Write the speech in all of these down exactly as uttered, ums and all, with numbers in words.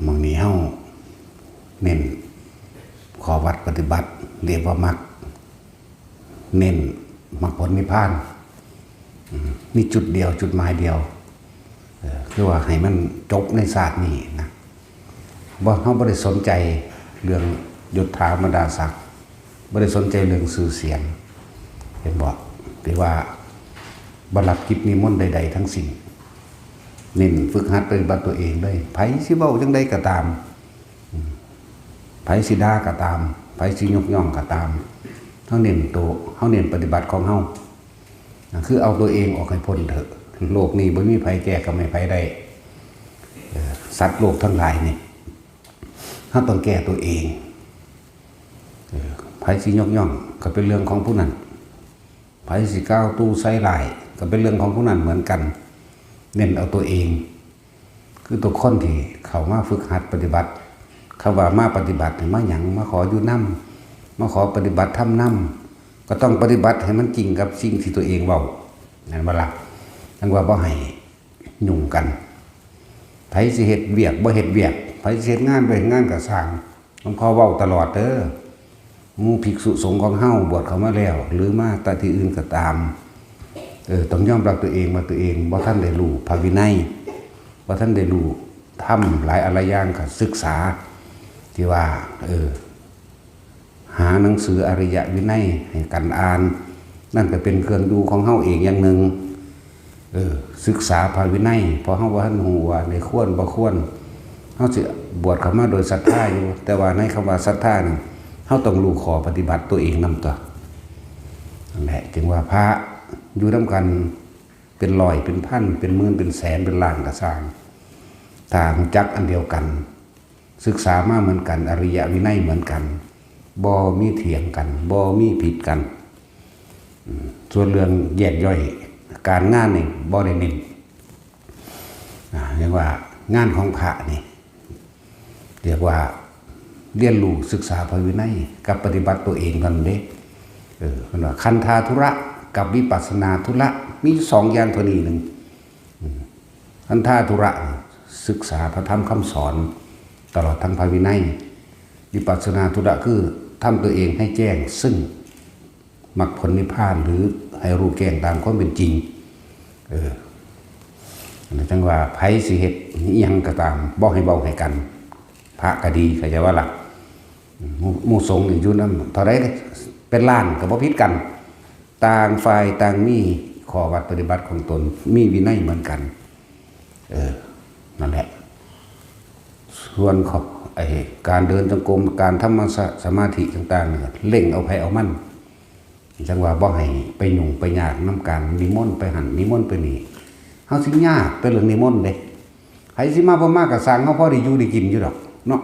มื้อนี้เฮาเน้นข้อวัดปฏิบัติ เรียกว่ามรรค เน้นมรรคผลนิพพาน อืม มีจุดเดียว จุดหมายเดียว เออ คือว่าให้มันจบในชาตินี้นะ บ่ เฮาบ่ได้สนใจเรื่องยศถาบรรดาศักดิ์ บ่ได้สนใจเรื่องชื่อเสียง เห็นบ่ ที่ว่าบ่รับกิจนิมนต์ใดๆทั้งสิ้น เน้นฝึกหัดปฏิบัติตัวเองเลย ไผสิเว้าจั่งใดก็ตาม อืม ไผสิด่าก็ตาม ไผสิยกย่องก็ตาม เฮาเน้นโต เฮาเน้นปฏิบัติของเฮา นั่นคือเอาตัวเองออกให้พ้นเถอะ โลกนี้บ่มีไผแก้กรรมให้ไผได้ เออ สัตว์โลกทั้งหลายนี่ เฮาต้องแก้ตัวเอง เออ ไผสิยกย่องก็เป็นเรื่องของผู้นั้น ไผสิกล่าวตู่ใส่ร้ายก็เป็นเรื่องของผู้นั้นเหมือนกัน เน้นเอาตัวเอง คือตัวคนที่เข้ามาฝึกหัดปฏิบัติ คำว่ามาปฏิบัตินี่มาหยัง มาขออยู่นำ มาขอปฏิบัติธรรมนำ ก็ต้องปฏิบัติให้มันจริงกับสิ่งที่ตัวเองเว้า นั่นบ่ล่ะ จั่งว่าบ่ให้ยุ่งกัน ไผสิเฮ็ดเวียกบ่เฮ็ดเวียก ไผสิเฮ็ดงานบ่เฮ็ดงานก็ซ่าง หลวงพ่อเว้าตลอดเด้อ หมู่ภิกษุสงฆ์ของเฮาบวชเข้ามาแล้ว หรือมาแต่ที่อื่นก็ตาม เออ ต้องยอมรับตัวเองว่าตัวเองบ่ทันได้รู้พระวินัย บ่ทันได้รู้ธรรมหลายอะหลายอย่าง ก็ศึกษา ที่ว่า เออ หาหนังสืออริยวินัยให้กันอ่าน นั่นก็เป็นเครื่องอยู่ของเฮาเองอย่างหนึ่ง เออ ศึกษาพระวินัย เพราะเฮาบ่ทันฮู้ว่าในควรบ่ควร เฮาสิบวชเข้ามาโดยศรัทธาอยู่ แต่ว่าในคำว่าศรัทธานี่ เฮาต้องรู้ข้อปฏิบัติตัวเองนำตั๊ว นั่นแหละ จึงว่าพระอยู่นำกันเป็นร้อยเป็นพัน เป็นหมื่นเป็นแสนเป็นล้านก็ซ่าง ถ้ารู้จักอันเดียวกัน ศึกษามาเหมือนกัน อริยวินัยเหมือนกัน บ่มีเถียงกัน บ่มีผิดกัน อืม ส่วนเรื่องแยกย่อย การงานนี่บ่ได้เน้น อ่า เรียกว่างานของพระนี่ เรียกว่าเรียนรู้ศึกษาพระวินัยกับปฏิบัติตัวเองเท่านั้นเด้ เออ เพิ่นว่าคันธาธุระกับวิปัสสนาธุระ มีสองอย่างเท่านี้หนึ่ง อืม คันธาธุระ ศึกษาพระธรรมคำสอน ตลอดทั้งพระวินัย วิปัสสนาธุระคือทำตัวเองให้แจ้งซึ่งมรรคผลนิพพาน หรือให้รู้แจ้งตามความเป็นจริง เออ อันนั้นจั่งว่าไผสิเฮ็ดอิหยังก็ตาม บ่ให้เว้าให้กัน พระก็ดี เข้าใจว่าล่ะ หมู่ หมู่สงฆ์นี่อยู่นำ เท่าใดเป็นล้านก็บ่ผิดกัน ต่างฝ่ายต่างมีข้อวัดปฏิบัติของตน มีวินัยเหมือนกัน เออ นั่นแหละ ส่วนของไอ้การเดินจงกรม การทำสมาธิต่างๆเนี่ย เร่งเอาไผเอามัน จั่งว่าบ่ให้ไปยุ่งไปยากนำการนิมนต์ไปหั่นนิมนต์ไปนี่ เฮาสิยากแต่เรื่องนิมนต์เด้ ไผสิมาบ่มาก็ซ่าง เฮาพอได้อยู่ได้กินอยู่ดอกเนาะ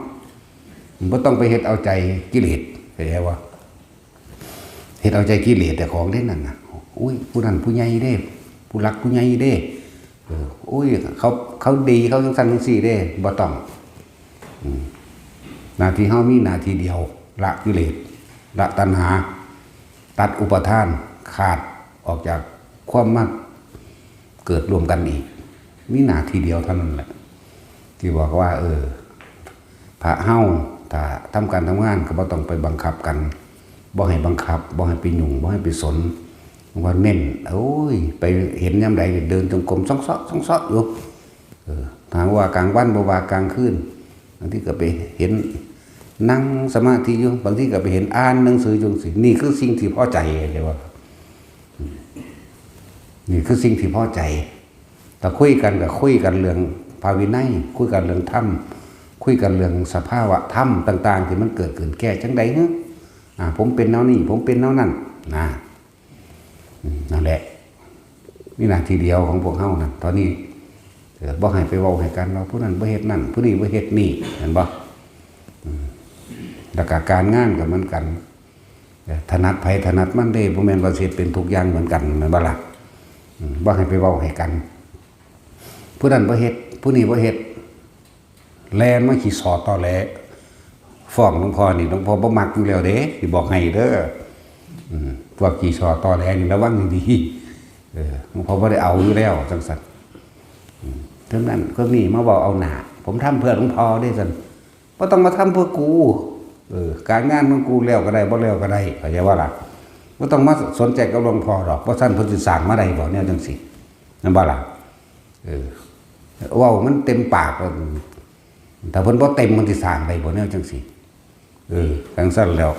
บ่ต้องไปเฮ็ดเอาใจกิเลส เข้าใจบ่ เฮ็ดเอาใจกิเลสเจ้าของเด้นั่นน่ะ อุ้ย ผู้นั้นผู้ใหญ่เด้ ผู้หลักผู้ใหญ่เด้ เออ อุ้ย เขา เขาดี เขาจั่งซั้นจั่งซี้เด้ บ่ต้อง อืม หน้าที่เฮามีหน้าที่เดียว ละกิเลส ละตัณหา ตัดอุปาทาน ขาดออกจากความมาเกิดร่วมกันอีก มีหน้าที่เดียวเท่านั้นแหละ ที่บอกว่า เออ พระเฮา ถ้าทำการทำงานก็บ่ต้องไปบังคับกัน บ่ให้บังคับ บ่ให้ไปยุ่ง บ่ให้ไปสน ว่าเน้น โอ้ย ไปเห็นยามใดเดินจงกรมซ่องเซาะซ่องเซาะอยู่ เออ ถ้าว่ากลางวันบ่ว่ากลางคืน บางทีก็ไปเห็นนั่งสมาธิอยู่ บางทีก็ไปเห็นอ่านหนังสืออยู่จั่งซี้ นี่คือสิ่งที่พอใจ เรียกว่า นี่คือสิ่งที่พอใจ ถ้าคุยกันก็คุยกันเรื่องพระวินัย คุยกันเรื่องธรรม คุยกันเรื่องสภาวะธรรมต่างๆ ที่มันเกิดขึ้น แก้จั่งใด๋ อ่า ผมเป็นแนวนี้ ผมเป็นแนวนั้น นะ อืม นั่นแหละ มีหน้าที่เดียวของพวกเฮานะ ตอนนี้ เอ่อ บ่ให้ไปเว้าให้กันว่าผู้นั้นบ่เฮ็ดนั่น ผู้นี้บ่เฮ็ดนี่ เห็นบ่ อืม แล้วก็การงานก็เหมือนกัน เอ่อ ถนัดไผถนัดมันเด้ บ่แม่นว่าสิเฮ็ดเป็นทุกอย่างเหมือนกัน แม่นบ่ล่ะ อืม บ่ให้ไปเว้าให้กัน ผู้นั้นบ่เฮ็ด ผู้นี้บ่เฮ็ด แล่นมาขี้ซ้อตอแหล ฟ้องหลวงพ่อนี่ หลวงพ่อบ่มักอยู่แล้วเด้ สิบอกให้เด้อ อืม พวกขี้ซ้อตอแหลนี่ระวังดีๆ เออ หลวงพ่อบ่ได้เอาอยู่แล้ว จั่งซั้น อืม เท่านั้นก็นี่มาเว้าเอาหน้า ผมทำเพื่อหลวงพ่อเด้ซั่น บ่ต้องมาทำเพื่อกู เออ การงานของกูแล้วก็ได้ บ่แล้วก็ได้ เข้าใจบ่ล่ะ บ่ต้องมาสนใจกับหลวงพ่อดอก บ่ซั้นเพิ่นสิสร้างมาได้บ่ แนวจั่งซี้ แม่นบ่ล่ะ เออ เว้ามันเต็มปากแล้ว ถ้าเพิ่นบ่เต็ม เพิ่นสิสร้างได้บ่ แนวจั่งซี้ เออ จั่งซั้นแล้ว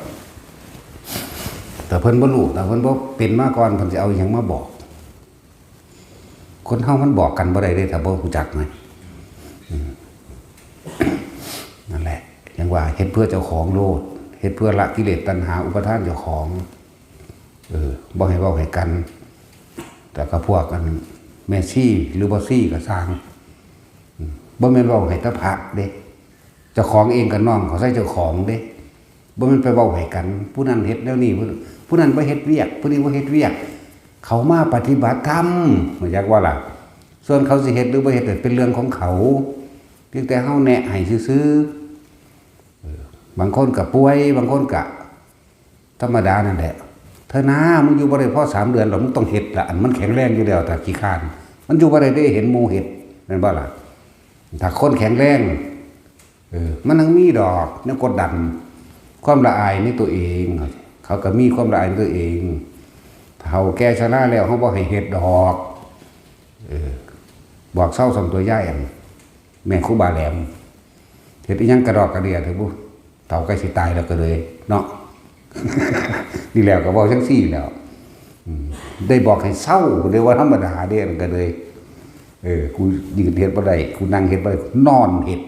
ถ้าเพิ่นบ่รู้ ถ้าเพิ่นบ่เป็นมาก่อน เพิ่นสิเอาอิหยังมาบอก คนเฮามันบอกกันบ่ได้เด้ ถ้าบ่รู้จักนะ อืม นั่นแหละ จั่งว่าเฮ็ดเพื่อเจ้าของโลด เฮ็ดเพื่อละกิเลสตัณหาอุปาทานเจ้าของ เออ บ่ให้เว้าให้กัน แต่ก็พวกอันแม่ชีหรือบ่ชีก็ซ่าง อืม บ่แม่นเว้าให้แต่พระเด้ เจ้าของเองก็น้อมเข้าใส่เจ้าของเด้ บ่แม่นไปเว้าให้กัน ผู้นั้นเฮ็ดแนวนี้ ผู้ ผู้นั้นบ่เฮ็ดเวียก ผู้นี้บ่เฮ็ดเวียก เขามาปฏิบัติธรรม รู้จักบ่ล่ะ ส่วนเขาสิเฮ็ดหรือบ่เฮ็ดน่ะเป็นเรื่องของเขา เพียงแต่เฮาแนะให้ซื่อๆ เออ บางคนก็ป่วย บางคนก็ธรรมดานั่นแหละ เธอนา มึงอยู่บ่ได้พอสามเดือนหรอก มึงต้องเฮ็ดละ อันมันแข็งแรงอยู่แล้ว ถ้าขี้คร้าน มันอยู่บ่ได้เด้ เห็นหมู่เฮ็ด แม่นบ่ล่ะ ถ้าคนแข็งแรง เออ มันยังมีดอกแนวกดดัน ความละอายในตัวเอง เขาก็มีความละอายในตัวเอง เฒ่าแก่ชราแล้ว เฮาบ่ให้เฮ็ดดอก เออ บอกเซาส่ำตัวยายอัน แม่ครูบาแหลม เฮ็ดอิหยังกระดอกกระเดียเถอะบุ เฒ่าใกล้สิตายแล้วก็เลยเนาะ นี่แหล้วก็เว้าจั่งซี้แหล้ว อืม ได้บอกให้เซา เรียกว่าธรรมดาเด้ มันก็เลย เออ กูยืนเฮ็ดบ่ได้ กูนั่งเฮ็ดบ่ได้ นอนเฮ็ด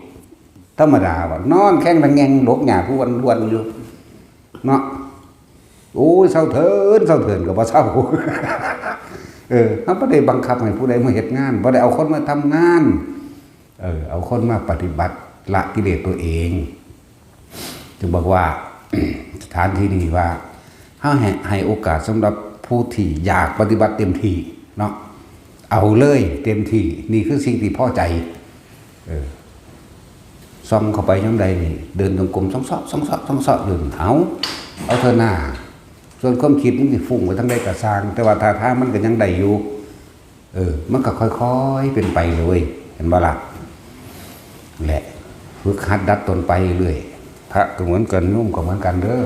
ธรรมดาว่ะ นอนแข้งตะแงงหลกหญ้าผู้วันๆอยู่ เนาะ โอ้ย เซาเถิน เซาเถินก็บ่เซา เออ เฮาบ่ได้บังคับให้ผู้ใดมาเฮ็ดงาน บ่ได้เอาคนมาทำงาน เออ เอาคนมาปฏิบัติละกิเลสตัวเอง จึงบอกว่า สถานที่นี้ว่า เฮาให้ ให้โอกาสสำหรับผู้ที่อยากปฏิบัติเต็มที่เนาะ เอาเลยเต็มที่ นี่คือสิ่งที่พอใจ เออ ส่องเข้าไปยามใดนี่ เดินจงกรมส่องเซาะ ส่องเซาะ ส่องเซาะอยู่ เอา เอาเถอะหน้า ส่วนความคิดมันสิฟุ้งไปทางใดก็ซ่าง แต่ว่าท่าทางมันก็ยังได้อยู่ เออ มันก็ค่อยๆเป็นไปเลย เห็นบ่ล่ะ แหละ ฝึกหัดดัดตนไปเรื่อย พระก็เหมือนกัน โยมก็เหมือนกันเด้อ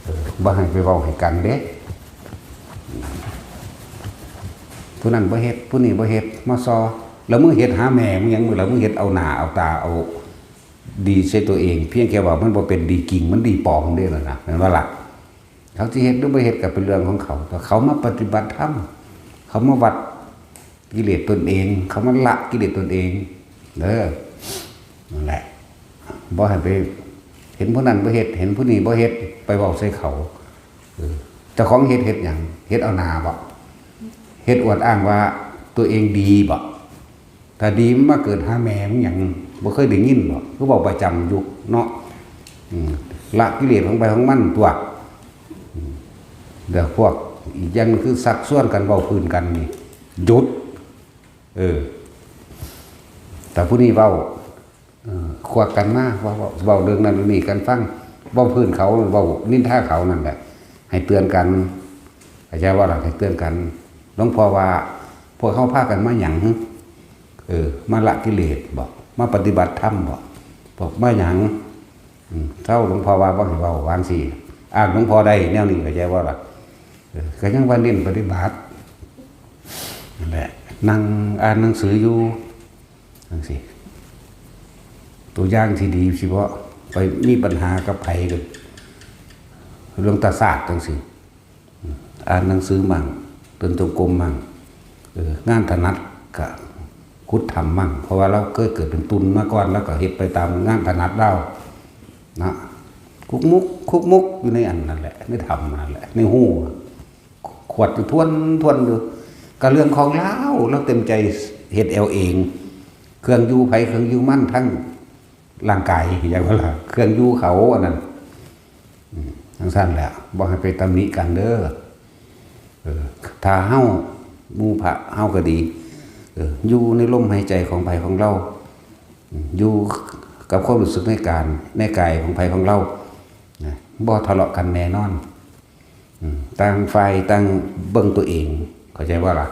เออ บ่ให้ไปเว้าให้กันเด้ ผู้นั้นบ่เฮ็ด ผู้นี้บ่เฮ็ด มาซอ แล้วมึงเฮ็ดหาแม่มึงหยัง มึง แล้วมึงเฮ็ดเอาหน้าเอาตาเอาดีใส่ตัวเอง เพียงแค่ว่ามันบ่เป็นดีจริง มันดีปลอมเด้อล่ะนะ แม่นบ่ล่ะ เขาสิเฮ็ดหรือบ่เฮ็ดก็เป็นเรื่องของเขา แต่เขามาปฏิบัติธรรม เขามาวัดกิเลสตนเอง เขามาละกิเลสตนเอง เด้อ นั่นแหละ บ่ให้ไปเห็นผู้นั้นบ่เฮ็ด เห็นผู้นี้บ่เฮ็ด ไปเว้าใส่เขา เออ เจ้าของเฮ็ด เฮ็ดหยัง เฮ็ดเอาหน้าบ่ เฮ็ดอวดอ้างว่าตัวเองดีบ่ ถ้าดีมันมาเกิดหาแม่มึงหยัง บ่เคยได้ยินบ่ คือเว้าประจำอยู่เนาะ อืม ละกิเลสของไผของมันตั๊ว อืม เดี๋ยวพวกอีกอย่างหนึ่งคือชักชวนกันเว้าพื้นกันนี่ หยุด เออ แต่ผู้นี้เว้า เออ ควักกันมา เว้า เว้า เว้าเรื่องนั้นเรื่องนี้กันฟัง เว้าพื้นเขา เว้านินทาเขานั่นแหละ ให้เตือนกัน เข้าใจบ่ล่ะ ให้เตือนกัน หลวงพ่อว่า พวกเฮาพากันมาหยัง เออ มาละกิเลสบ่ มาปฏิบัติธรรมบ่ บอกมาหยัง อืม เซา หลวงพ่อว่าบ่ให้เว้า ว่าจั่งซี้ อ้างหลวงพ่อได้แนวนี้ เข้าใจบ่ล่ะ เออ ก็ยังว่าเน้นปฏิบัติ นั่นแหละ นั่งอ่านหนังสืออยู่ จั่งซี้ ตัวอย่างที่ดีสิบ่ไปมีปัญหากับไผก็เรื่องตาสาดจั่งซี้ อ่านหนังสือมั่ง เดินจงกรมมั่ง เออ งานถนัดก็ขุดถ้ำมั่ง เพราะว่าเราเคยเกิดเป็นตุ่นมาก่อน แล้วก็เฮ็ดไปตามงานถนัดเรา นะ คุกมุก คุกมุกอยู่ในอันนั่นแหละ ในถ้ำนั่นแหละ ในฮู ขวดอยู่ทวนทวนอยู่ ก็เรื่องของลาว ลาวเต็มใจเฮ็ดเอาเอง เครื่องอยู่ไผเครื่องอยู่มัน ทั้งร่างกาย อย่างว่าล่ะ เครื่องอยู่เขาอันนั้น อืม จั่งซั้นแหละ บ่ให้ไปตำหนิกันเด้อ เออ ถ้าเฮา หมู่พระเฮาก็ดี เออ อยู่ในลมหายใจของไผของเรา อืม อยู่กับความรู้สึกในการ ในกายของไผของเรา นะ บ่ทะเลาะกันแน่นอน อืม ต่างฝ่ายต่างเบิ่งตัวเอง เข้าใจบ่ล่ะ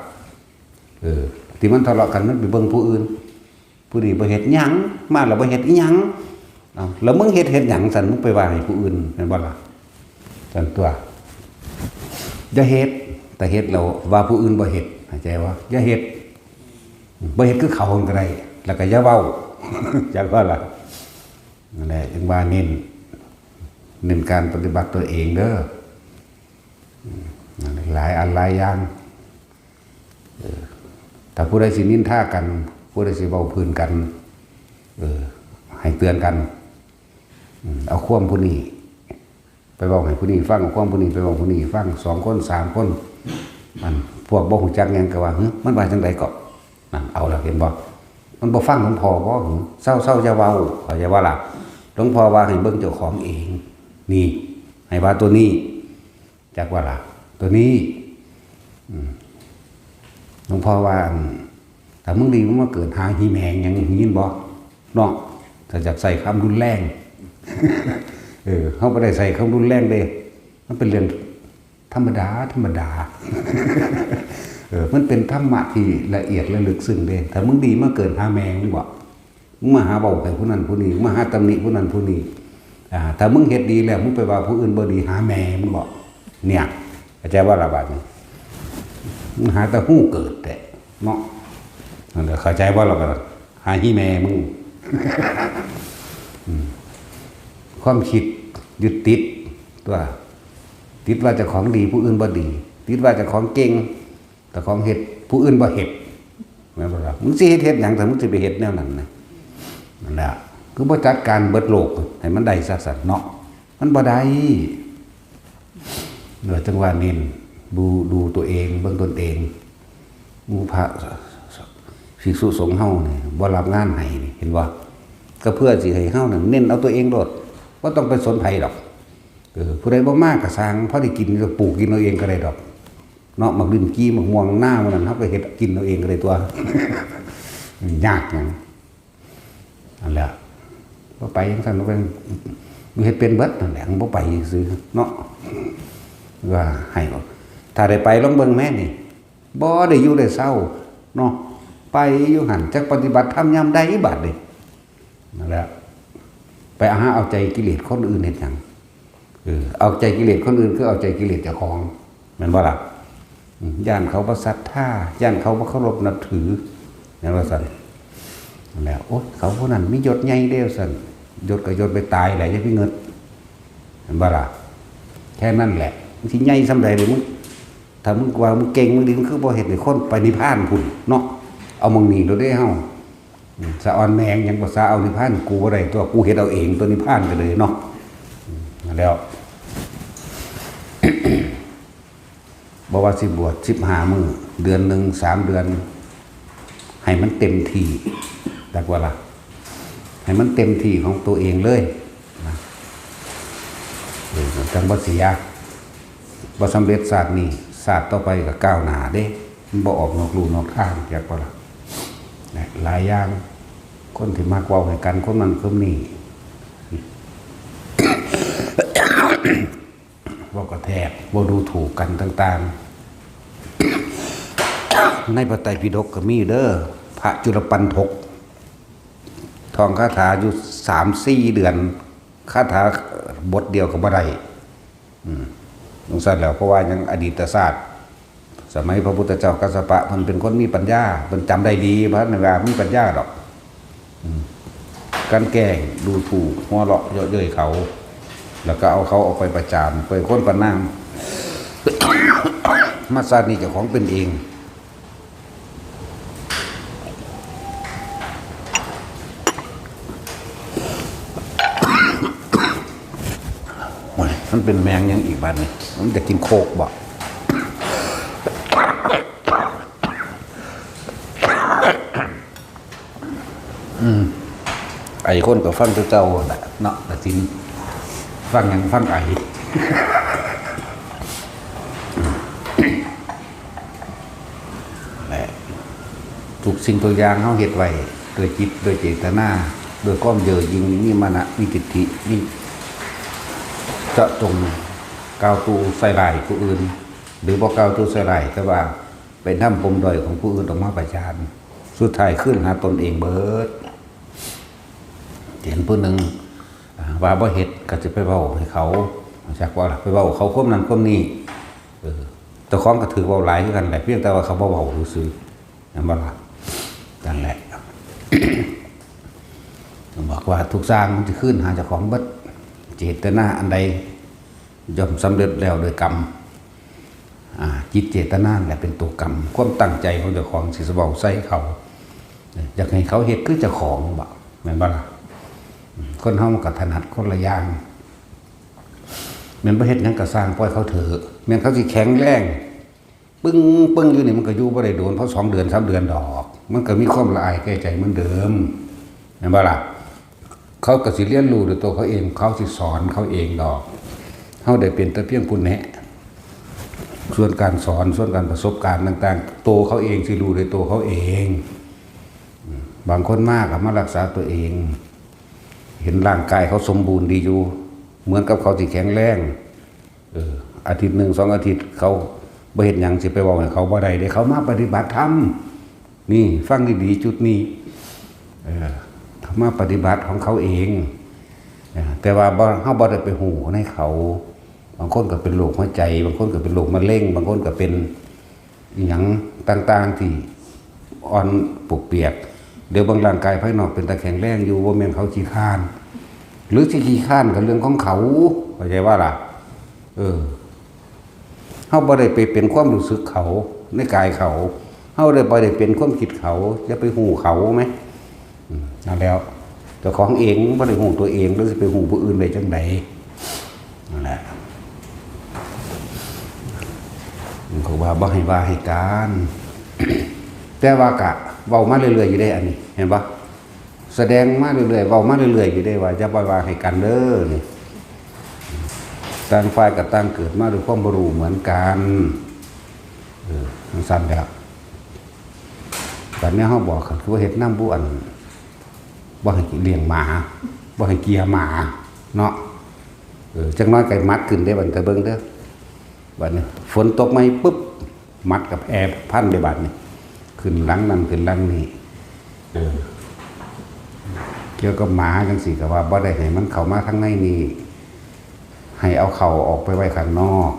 เออ ที่มันทะเลาะกันมันไปเบิ่งผู้อื่น ผู้นี้บ่เฮ็ดหยัง มาแล้วบ่เฮ็ดอีหยัง เอาแล้วมึงเฮ็ด เฮ็ดหยังซั่น มึงไปว่าให้ผู้อื่นแม่นบ่ล่ะ ซั่นตั๊ว อย่าเฮ็ด แต่เฮ็ดแล้วว่าผู้อื่นบ่เฮ็ด เข้าใจบ่ อย่าเฮ็ด บ่เฮ็ดคือเขาก็ได้ แล้วก็อย่าเว้า จักว่าล่ะ นั่นแหละ จึงว่าเน้น เน้นการปฏิบัติตัวเองเด้อ อืม นั่นแหละ หลายอันหลายอย่าง เออ ถ้าผู้ใดสินินทากัน ผู้ใดสิเว้าพื้นกัน เออ ให้เตือนกัน อืม เอาความผู้นี้ ไปเว้าให้ผู้นี้ฟัง เอาความผู้นี้ไปเว้าผู้นี้ฟัง สองคน สามคน มัน พวกบ่ฮู้จักหยังก็ว่า "หึ มันว่าจั่งใดเกาะ" นั่น เอาแล้ว เห็นบ่ มันบ่ฟังหลวงพ่อบ่ "หึ เซา เซา อย่าเว้า" เข้าใจบ่ล่ะ หลวงพ่อว่าให้เบิ่งเจ้าของเอง นี่ ให้ว่าตัวนี้ จักว่าล่ะ ตัวนี้ อืม หลวงพ่อว่า อัน ถ้ามึงดีมึงมาเกิดหาฮีแมงหยัง ได้ยินบ่ เนาะ ถ้าอยากใช้คำรุนแรง เออ เฮาบ่ได้ใช้คำรุนแรงเด้ มันเป็นเรื่องธรรมดา ธรรมดา เออ มันเป็นธรรมะที่ละเอียดและลึกซึ้งเด้ ถ้ามึงดีมาเกิดหาแมงมึงบ่ มึงมาหาเว้าให้ผู้นั้นผู้นี้ มึงมาหาตำหนิผู้นั้นผู้นี้ อ่า ถ้ามึงเฮ็ดดีแล้ว มึงไปว่าผู้อื่นบ่ดี หาแม่มึงบ่ เนี่ย เข้าใจบ่ล่ะบาดนี้ มึงหาแต่ฮู้เกิดแท้เนาะ นั่นแหละ เข้าใจบ่ล่ะบาดนี้ หาฮีแม่มึง อืม ความคิดยึดติดตั๊ว ติดว่าเจ้าของดี ผู้อื่นบ่ดี ติดว่าเจ้าของเก่ง เจ้าของเฮ็ด ผู้อื่นบ่เฮ็ด แม่นบ่ล่ะ มึงสิเฮ็ด เฮ็ดหยัง ถ้ามึงสิไปเฮ็ดแนวนั้นนะ นั่นแหละ คือบ่จัดการเบิดโลกให้มันได้ซะซั่นเนาะ มันบ่ได้ เออ จั่งว่าเน้น ดู ดูตัวเอง เบิ่งตนเอง หมู่พระภิกษุสงฆ์เฮานี่บ่รับงานให้นี่ เห็นบ่ ก็เพื่อสิให้เฮานั่นเน้นเอาตัวเองโลด บ่ต้องไปสนไผดอก เออ ผู้ใดบ่มาก็ซ่าง พอได้กินก็ปลูกกินเอาเองก็ได้ดอก เนาะ หมากลิ้นกี้ หมากม่วง นาหมู่นั่น เฮาก็เฮ็ดกินเอาเองก็ได้ตั๊ว ยากหยัง นั่นแหละ บ่ไปจั่งซั่น บ่ไป เฮ็ดเป็นเบิดนั่นแหละ บ่ไปซื่อเนาะ ว่าให้ ถ้าได้ไปลองเบิ่งแม่นี่ บ่ได้อยู่ได้เซาเนาะ ไปอยู่หั่น จักปฏิบัติธรรมยามใดบาดนี้ นั่นแหละ ไปหาเอาใจกิเลสคนอื่นเฮ็ดหยัง เออ เอาใจกิเลสคนอื่นคือเอาใจกิเลสเจ้าของ แม่นบ่ล่ะ อืม ย้านเขาบ่ศรัทธา ย้านเขาบ่เคารพนับถือ แม่นว่าซั่น นั่นแหละ โอ๊ย เขาผู้นั้นมียศใหญ่เด้ ซั่น ยศก็ยศไปตายแหละ อย่าไปเงิด แม่นบ่ล่ะ แค่นั้นแหละ มันสิใหญ่ส่ำใดเด้ มึง ถ้ามึงว่ามึงเก่ง มึงดี มึงคือบ่เฮ็ดให้คนไปนิพพานพุ้นเนาะ เอาหม่องนี้โลดเด้เฮา อืม สะออนแม่งหยัง ภาษาเอานิพพานกูบ่ได้ตั๊ว กูเฮ็ดเอาเองตั๊ว นิพพานก็เลยเนาะ อืม แล้ว บ่ว่าสิบวชสิบห้ามื้อ เดือนหนึ่ง สามเดือน ให้มันเต็มที่ จักว่าล่ะ ให้มันเต็มที่ของตัวเองเลยนะ เออ จั่งบ่เสีย บ่สำเร็จชาตินี้ ชาติต่อไปก็ก้าวหน้าเด้ มันบ่ออกนอกลู่นอกทาง จักว่าล่ะ นะ หลายอย่าง คนที่มักเว้าให้กัน คนนั้นคนนี้ เว้ากระแทก เว้าดูถูกกันต่างๆ ในพระไตรปิฎกก็มีเด้อ พระจุลปัณฑก ท่องคาถาอยู่สามสี่เดือน คาถาบทเดียวก็บ่ได้ อืม จั่งซั่นแหล้ว เพราะว่ายังอดีตชาติ สมัยพระพุทธเจ้ากัสสปะ เพิ่นเป็นคนมีปัญญา เพิ่นจำได้ดี บ่ทันได้ว่ามีปัญญาดอก อืม กลั่นแกล้ง ดูถูก หัวเราะเยาะเย้ยเขา แล้วก็เอาเขาออกไปประจาน ไปคนประณาม มาชาตินี้เจ้าของเป็นเอง โอ้ย มันเป็นแมงหยังอีกบาดนี้ มันจะกินโคกบ่ อืม ไอ้คนก็ฟังแต่เก่าหั่นล่ะเนาะ กฐิน ฟังหยัง ฟังไอ และทุกสิ่งทุกอย่างเฮาเฮ็ดไว้ด้วยจิต ด้วยเจตนา ด้วยความเย่อหยิ่ง มีมานะ มีทิฏฐิ มีเจาะจง กล่าวตู่ใส่ร้ายผู้อื่น หรือบ่กล่าวตู่ใส่ร้าย แต่ว่าไปนำปมด้อยของผู้อื่นออกมาประจาน สุดท้ายคืนหาตนเองเบิด เห็นผู้หนึ่ง อ่า ว่าบ่เฮ็ดก็จะไปเว้าให้เขา จักว่าล่ะ ไปเว้าเขาความนั้นความนี้ เออ เจ้าของก็ถือเว้าหลายคือกันแหละ เพียงแต่ว่าเขาบ่เว้าซื่อๆ แม่นบ่ล่ะ นั่นแหละ บอกว่าทุกอย่างมันจะคืนหาเจ้าของเบิด เจตนาอันใด ย่อมสำเร็จแล้วโดยกรรม อ่า จิตเจตนาแหละเป็นตัวกรรม ความตั้งใจของเจ้าของสิเว้าใส่เขา อยากให้เขาเฮ็ดคือเจ้าของบ่ แม่นบ่ล่ะ คนเฮามันก็ถนัดคนละอย่าง แม่นบ่เฮ็ดหยังก็ซ่าง ปล่อยเขาเถอะ แม่นเขาสิแข็งแรง ปึ้งปึ้งอยู่นี่มันก็อยู่บ่ได้โดน เพราะสองเดือนสามเดือนดอก มันก็มีความละอายแก่ใจเหมือนเดิม แม่นบ่ล่ะ เขาก็สิเรียนรู้ด้วยตัวเขาเอง เขาสิสอนเขาเองดอก เฮาได้เป็นแต่เพียงผู้แนะ ส่วนการสอน ส่วนการประสบการณ์ต่างๆ ตัวเขาเองสิรู้ด้วยตัวเขาเอง บางคนมาก็มารักษาตัวเอง เห็นร่างกายเขาสมบูรณ์ดีอยู่ เหมือนกับเขาสิแข็งแรง เออ อาทิตย์หนึ่งสองอาทิตย์เขาบ่เฮ็ดหยัง สิไปเว้าให้เขาบ่ได้เด้ เขามาปฏิบัติธรรม นี่ฟังดีๆ จุดนี้ เออ เขามาปฏิบัติของเขาเอง เออ แต่ว่าบ่ เฮาบ่ได้ไปฮู้ในเขา บางคนก็เป็นโรคหัวใจ บางคนก็เป็นโรคมะเร็ง บางคนก็เป็นอิหยังต่างๆ ที่อ่อนปวกเปียก เดี๋ยวเบิ่งร่างกายภายนอกเป็นตาแข็งแรงอยู่ บ่แม่นเขาขี้คร้าน หรือสิขี้คร้านก็เรื่องของเขา เข้าใจบ่ล่ะ เออ เฮาบ่ได้ไปเป็นความรู้สึกเขา ในกายเขา เฮาได้บ่ได้เป็นความคิดเขา อย่าไปฮู้เขาแหม อืม นั่นแล้ว เจ้าของเองบ่ได้ฮู้ตัวเอง แล้วสิไปฮู้ผู้อื่นได้จั่งใด นั่นแหละ เขาว่าบ่ให้ว่าให้การ แต่ว่ากะเว้ามาเรื่อยๆ อยู่เด้ อันนี้ เห็นบ่ แสดงมาเรื่อยๆ เว้ามาเรื่อยๆ อยู่เด้ ว่าอย่าบ่ว่าให้กันเด้อ นี่ ต่างฝ่ายก็ต่างเกิดมาด้วยความบ่รู้เหมือนกัน เออ จั่งซั้นแหล้ว บัดนี้เฮาบอกกันคือว่าเฮ็ดนำผู้อัน บ่ให้เลี้ยงหมา บ่ให้เกลียหมา เนาะ เออ จักหน่อยก็หมัดขึ้นเด้ บัดนี้ แต่เบิ่งเด้อ บัดนี้ ฝนตกมาปุ๊บ หมัดก็แผ่พันเด้ บัดนี้ ขึ้นหลังนั่นขึ้นหลังนี่ เออ เกี่ยวกับหมาจั่งซี้ก็ว่าบ่ได้ให้มันเข้ามาทางในนี่ ให้เอาเข้าออกไปไว้ข้างนอก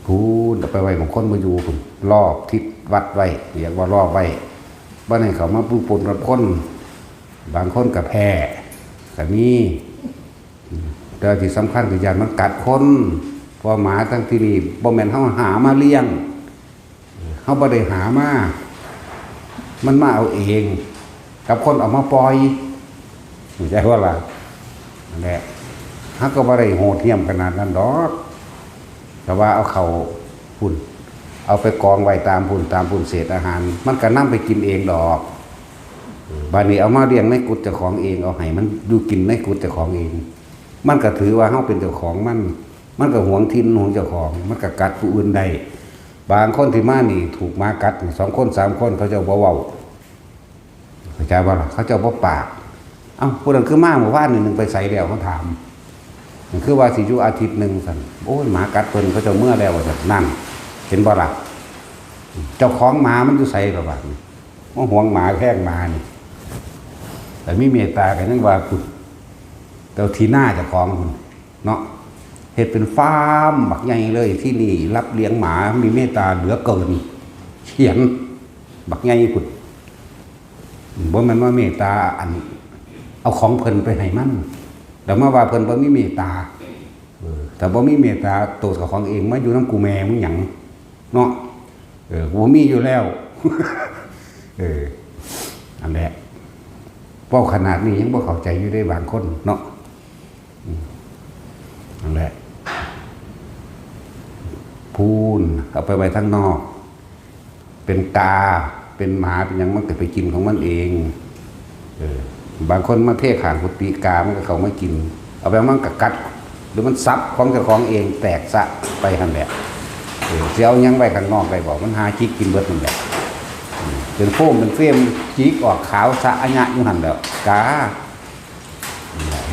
พู้น เอาไปไว้หม่องคนบ่อยู่พู้น รอบทิศวัดไว้ เรียกว่ารอบไว้ บ่ให้เข้ามาปะปนกับคน บางคนก็แพ้ ก็มี แต่ที่สำคัญคือย้านมันกัดคน เพราะหมาทั้งที่นี่บ่แม่นเฮาหามาเลี้ยง เฮาบ่ได้หามา มันมาเอาเอง กับคนเอามาปล่อย เข้าใจบ่ล่ะ นั่นแหละ เฮาก็บ่ได้โหดเหี้ยมขนาดนั้นดอก แต่ว่าเอาเข้าพู้น เอาไปกองไว้ตามพู้น ตามพู้นเศษอาหาร มันก็นำไปกินเองดอก บัดนี้เอามาเลี้ยงในกุฏิเจ้าของเอง เอาให้มันอยู่กินในกุฏิเจ้าของเอง มันก็ถือว่าเฮาเป็นเจ้าของมัน มันก็หวงถิ่นหวงเจ้าของ มันก็กัดผู้อื่นได้ บางคนที่มานี่ถูกหมากัดนี่ สองคนสามคนเขาเจ้าบ่เว้า เข้าใจบ่ล่ะ เขาเจ้าบ่ปาก เอ้า ผู้นั้นคือมาเมื่อวานนี่ หนึ่งไปไสแล้ว เขาถาม มันคือว่าสิอยู่อาทิตย์หนึ่งซั่น โอ้ย หมากัดเพิ่น เขาเจ้าเมือแล้ว ว่าซั่น นั่น เห็นบ่ล่ะ เจ้าของหมามันอยู่ไสล่ะบัดนี้ มาหวงหมาแพงหมานี่ แต่มีเมตตาก็ยังว่าพุ้น เจ้าที่นาเจ้าของพุ้นเนาะ เฮ็ดเป็นฟาร์มบักใหญ่เลย ที่นี่รับเลี้ยงหมา มีเมตตาเหลือเกิน เขียนบักใหญ่พุ้น บ่แม่นว่าเมตตาอัน เอาของเพิ่นไปให้มัน แล้วมาว่าเพิ่นบ่มีเมตตา เออ ถ้าบ่มีเมตตา โตเจ้าของเองมาอยู่นำกูแม่มึงหยัง เนาะ เออ กูบ่มีอยู่แล้ว เออ อันแหละ เว้าขนาดนี้ยังบ่เข้าใจอยู่เด้บางคนเนาะ อืม นั่นแหละ พู้น เอาไปไว้ทางนอก เป็นกา เป็นหมา เป็นหยัง มันก็ไปกินของมันเอง เออ บางคนมาเทข้างกุฏิ กามันก็เข้ามากิน เอาไปมันก็กัด หรือมันสับของเจ้าของเองแตกสะไปหั่นแหละ เออ สิเอาหยังไว้ข้างนอกได้บ่ มันหาจิกกินเบิดนั่นแหละ อืม เป็นโฟมเป็นเฟรม จิกออกขาวสะอะหยะอยู่หั่นแหละ กา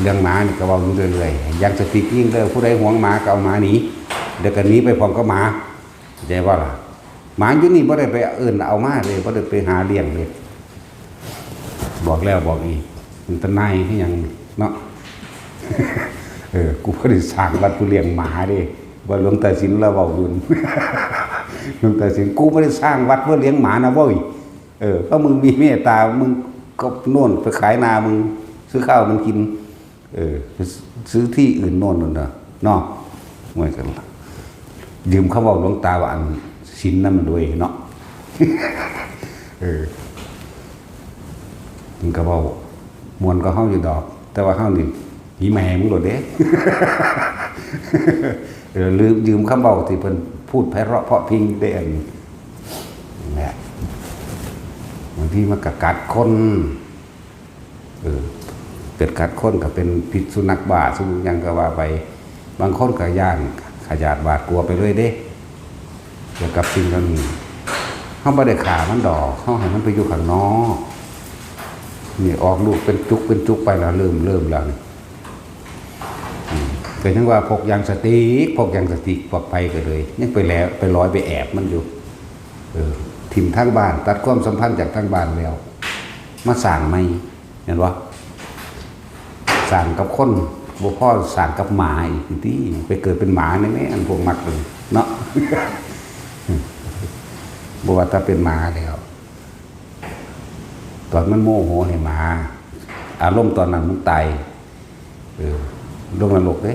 เรื่องหมานี่ก็เว้าอยู่เรื่อยๆ อย่างสติยิ่งเด้อ ผู้ใดหวงหมาก็เอาหมาหนี เดี๋ยวก็หนีไปพร้อมกับหมา เข้าใจบ่ล่ะ หมาอยู่นี่บ่ได้ไปเอิ้นเอามาเลย บ่ได้ไปหาเลี้ยงเลย บอกแล้วบอกอีก เป็นตาหน่ายคือหยังเนาะ เออ กูบ่ได้สร้างวัดเพื่อเลี้ยงหมาเด้ ว่าหลวงตาสินลาวเว้าอยู่ หลวงตาสิน กูบ่ได้สร้างวัดเพื่อเลี้ยงหมานะเว้ย เออ ถ้ามึงมีเมตตา มึงก็โน่นไปขายนามึง ซื้อข้าวมันกิน เออ ไปซื้อที่อื่นโน่นน่ะเนาะ เหมือนกัน ยืมคำเว้าหลวงตาว่าอันสินนั่นมันด้วยเนาะ เออ มันก็เว้าม่วนกว่าเฮาอยู่ดอก แต่ว่าเฮานี่ หีแม่มึงโลดเด้ เออ ลืม ยืมคำเว้าที่เพิ่นพูดไพเราะเพราะพริ้งได้อันเนี่ย บางทีมันก็กัดคน เออ เกิดกัดคนก็เป็นพิษสุนัขบ้า สุนัขหยังก็ว่าไป บางคนก็ย้านขยาดหวาดกลัวไปเลยเด้ เกี่ยวกับสิ่งเหล่านี้ เฮาบ่ได้ฆ่ามันดอก เฮาให้มันไปอยู่ข้างนอก นี่ออกลูกเป็นจุกเป็นจุกไปแล้ว เริ่ม เริ่มแล้วนี่ อืม ก็ยังว่าพกอย่างสติก พกอย่างสติก ปลอดภัยก็เลย ยังไปแล้ว ไปลอยไปแอบมันอยู่ เออ ถิ่มทางบ้าน ตัดความสัมพันธ์จากทางบ้านแล้ว มาสร้างใหม่ เห็นบ่ สร้างกับคน บ่พอสร้างกับหมาอีกติ ไปเกิดเป็นหมาแน่ๆ อันพวกมักเลยเนาะ บ่ว่าแต่เป็นหมาแล้ว ตอนมันโมโหให้หมา อารมณ์ตอนนั้นมันตาย เออ ลงนรกเด้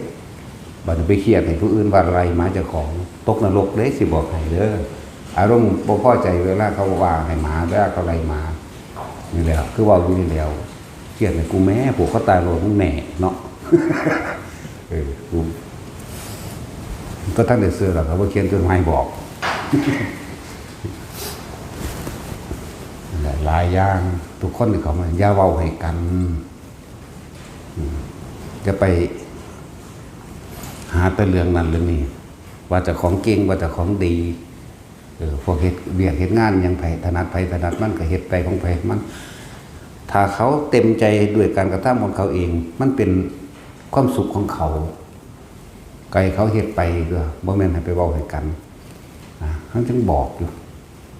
บัดนี้ไปเครียดให้ผู้อื่นว่าไล่หมาเจ้าของ ตกนรกเด้ สิบอกให้เด้อ อารมณ์บ่พอใจเวลาเขาว่าให้หมา เวลาเขาไล่หมา นี่แหละ คือเว้าอยู่นี่แล้ว เครียดให้กูแม่ ผูกคอตายโลดมึงแน่เนาะ เออ กูก็ทันได้เชื่อหรอก เขาบ่เขียนจดหมายบอก หลายอย่าง ทุกคนนี่เขามา อย่าเว้าให้กัน อืม อย่าไปหาแต่เรื่องนั้นเรื่องนี้ ว่าเจ้าของเก่ง ว่าเจ้าของดี เออ พวกเฮ็ดเวียกเฮ็ดงานหยัง ไผถนัดไผถนัดมัน ก็เฮ็ดไปของไผมัน ถ้าเขาเต็มใจด้วยการกระทำของเขาเอง มันเป็นความสุขของเขา ก็ให้เขาเฮ็ดไปเด้อ บ่แม่นให้ไปเว้าให้กัน อ่า เฮาจึงบอกอยู่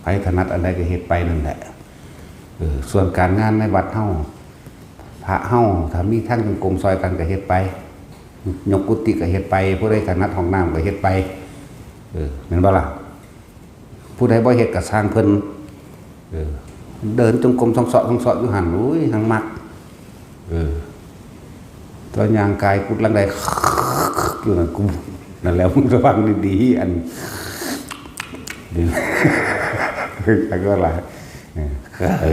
ไผถนัดอันใดก็เฮ็ดไปนั่นแหละ เออ ส่วนการงานในวัดเฮา พระเฮา ถ้ามีทางจงกรมซอยกันก็เฮ็ดไป ยกกุฏิก็เฮ็ดไป ผู้ใดถนัดห้องน้ำก็เฮ็ดไป เออ แม่นบ่ล่ะ ผู้ใดบ่เฮ็ดก็ซ่างเพิ่น เออ เดินจงกรมส่องเซาะส่องเซาะอยู่หั่น อุ้ย หังมัก เออ ตัวยางกายกุดลังใด อยู่นั่น กู นั่นแหละ มึงระวังดีๆ อัน แล้วก็อะไร เออ เอ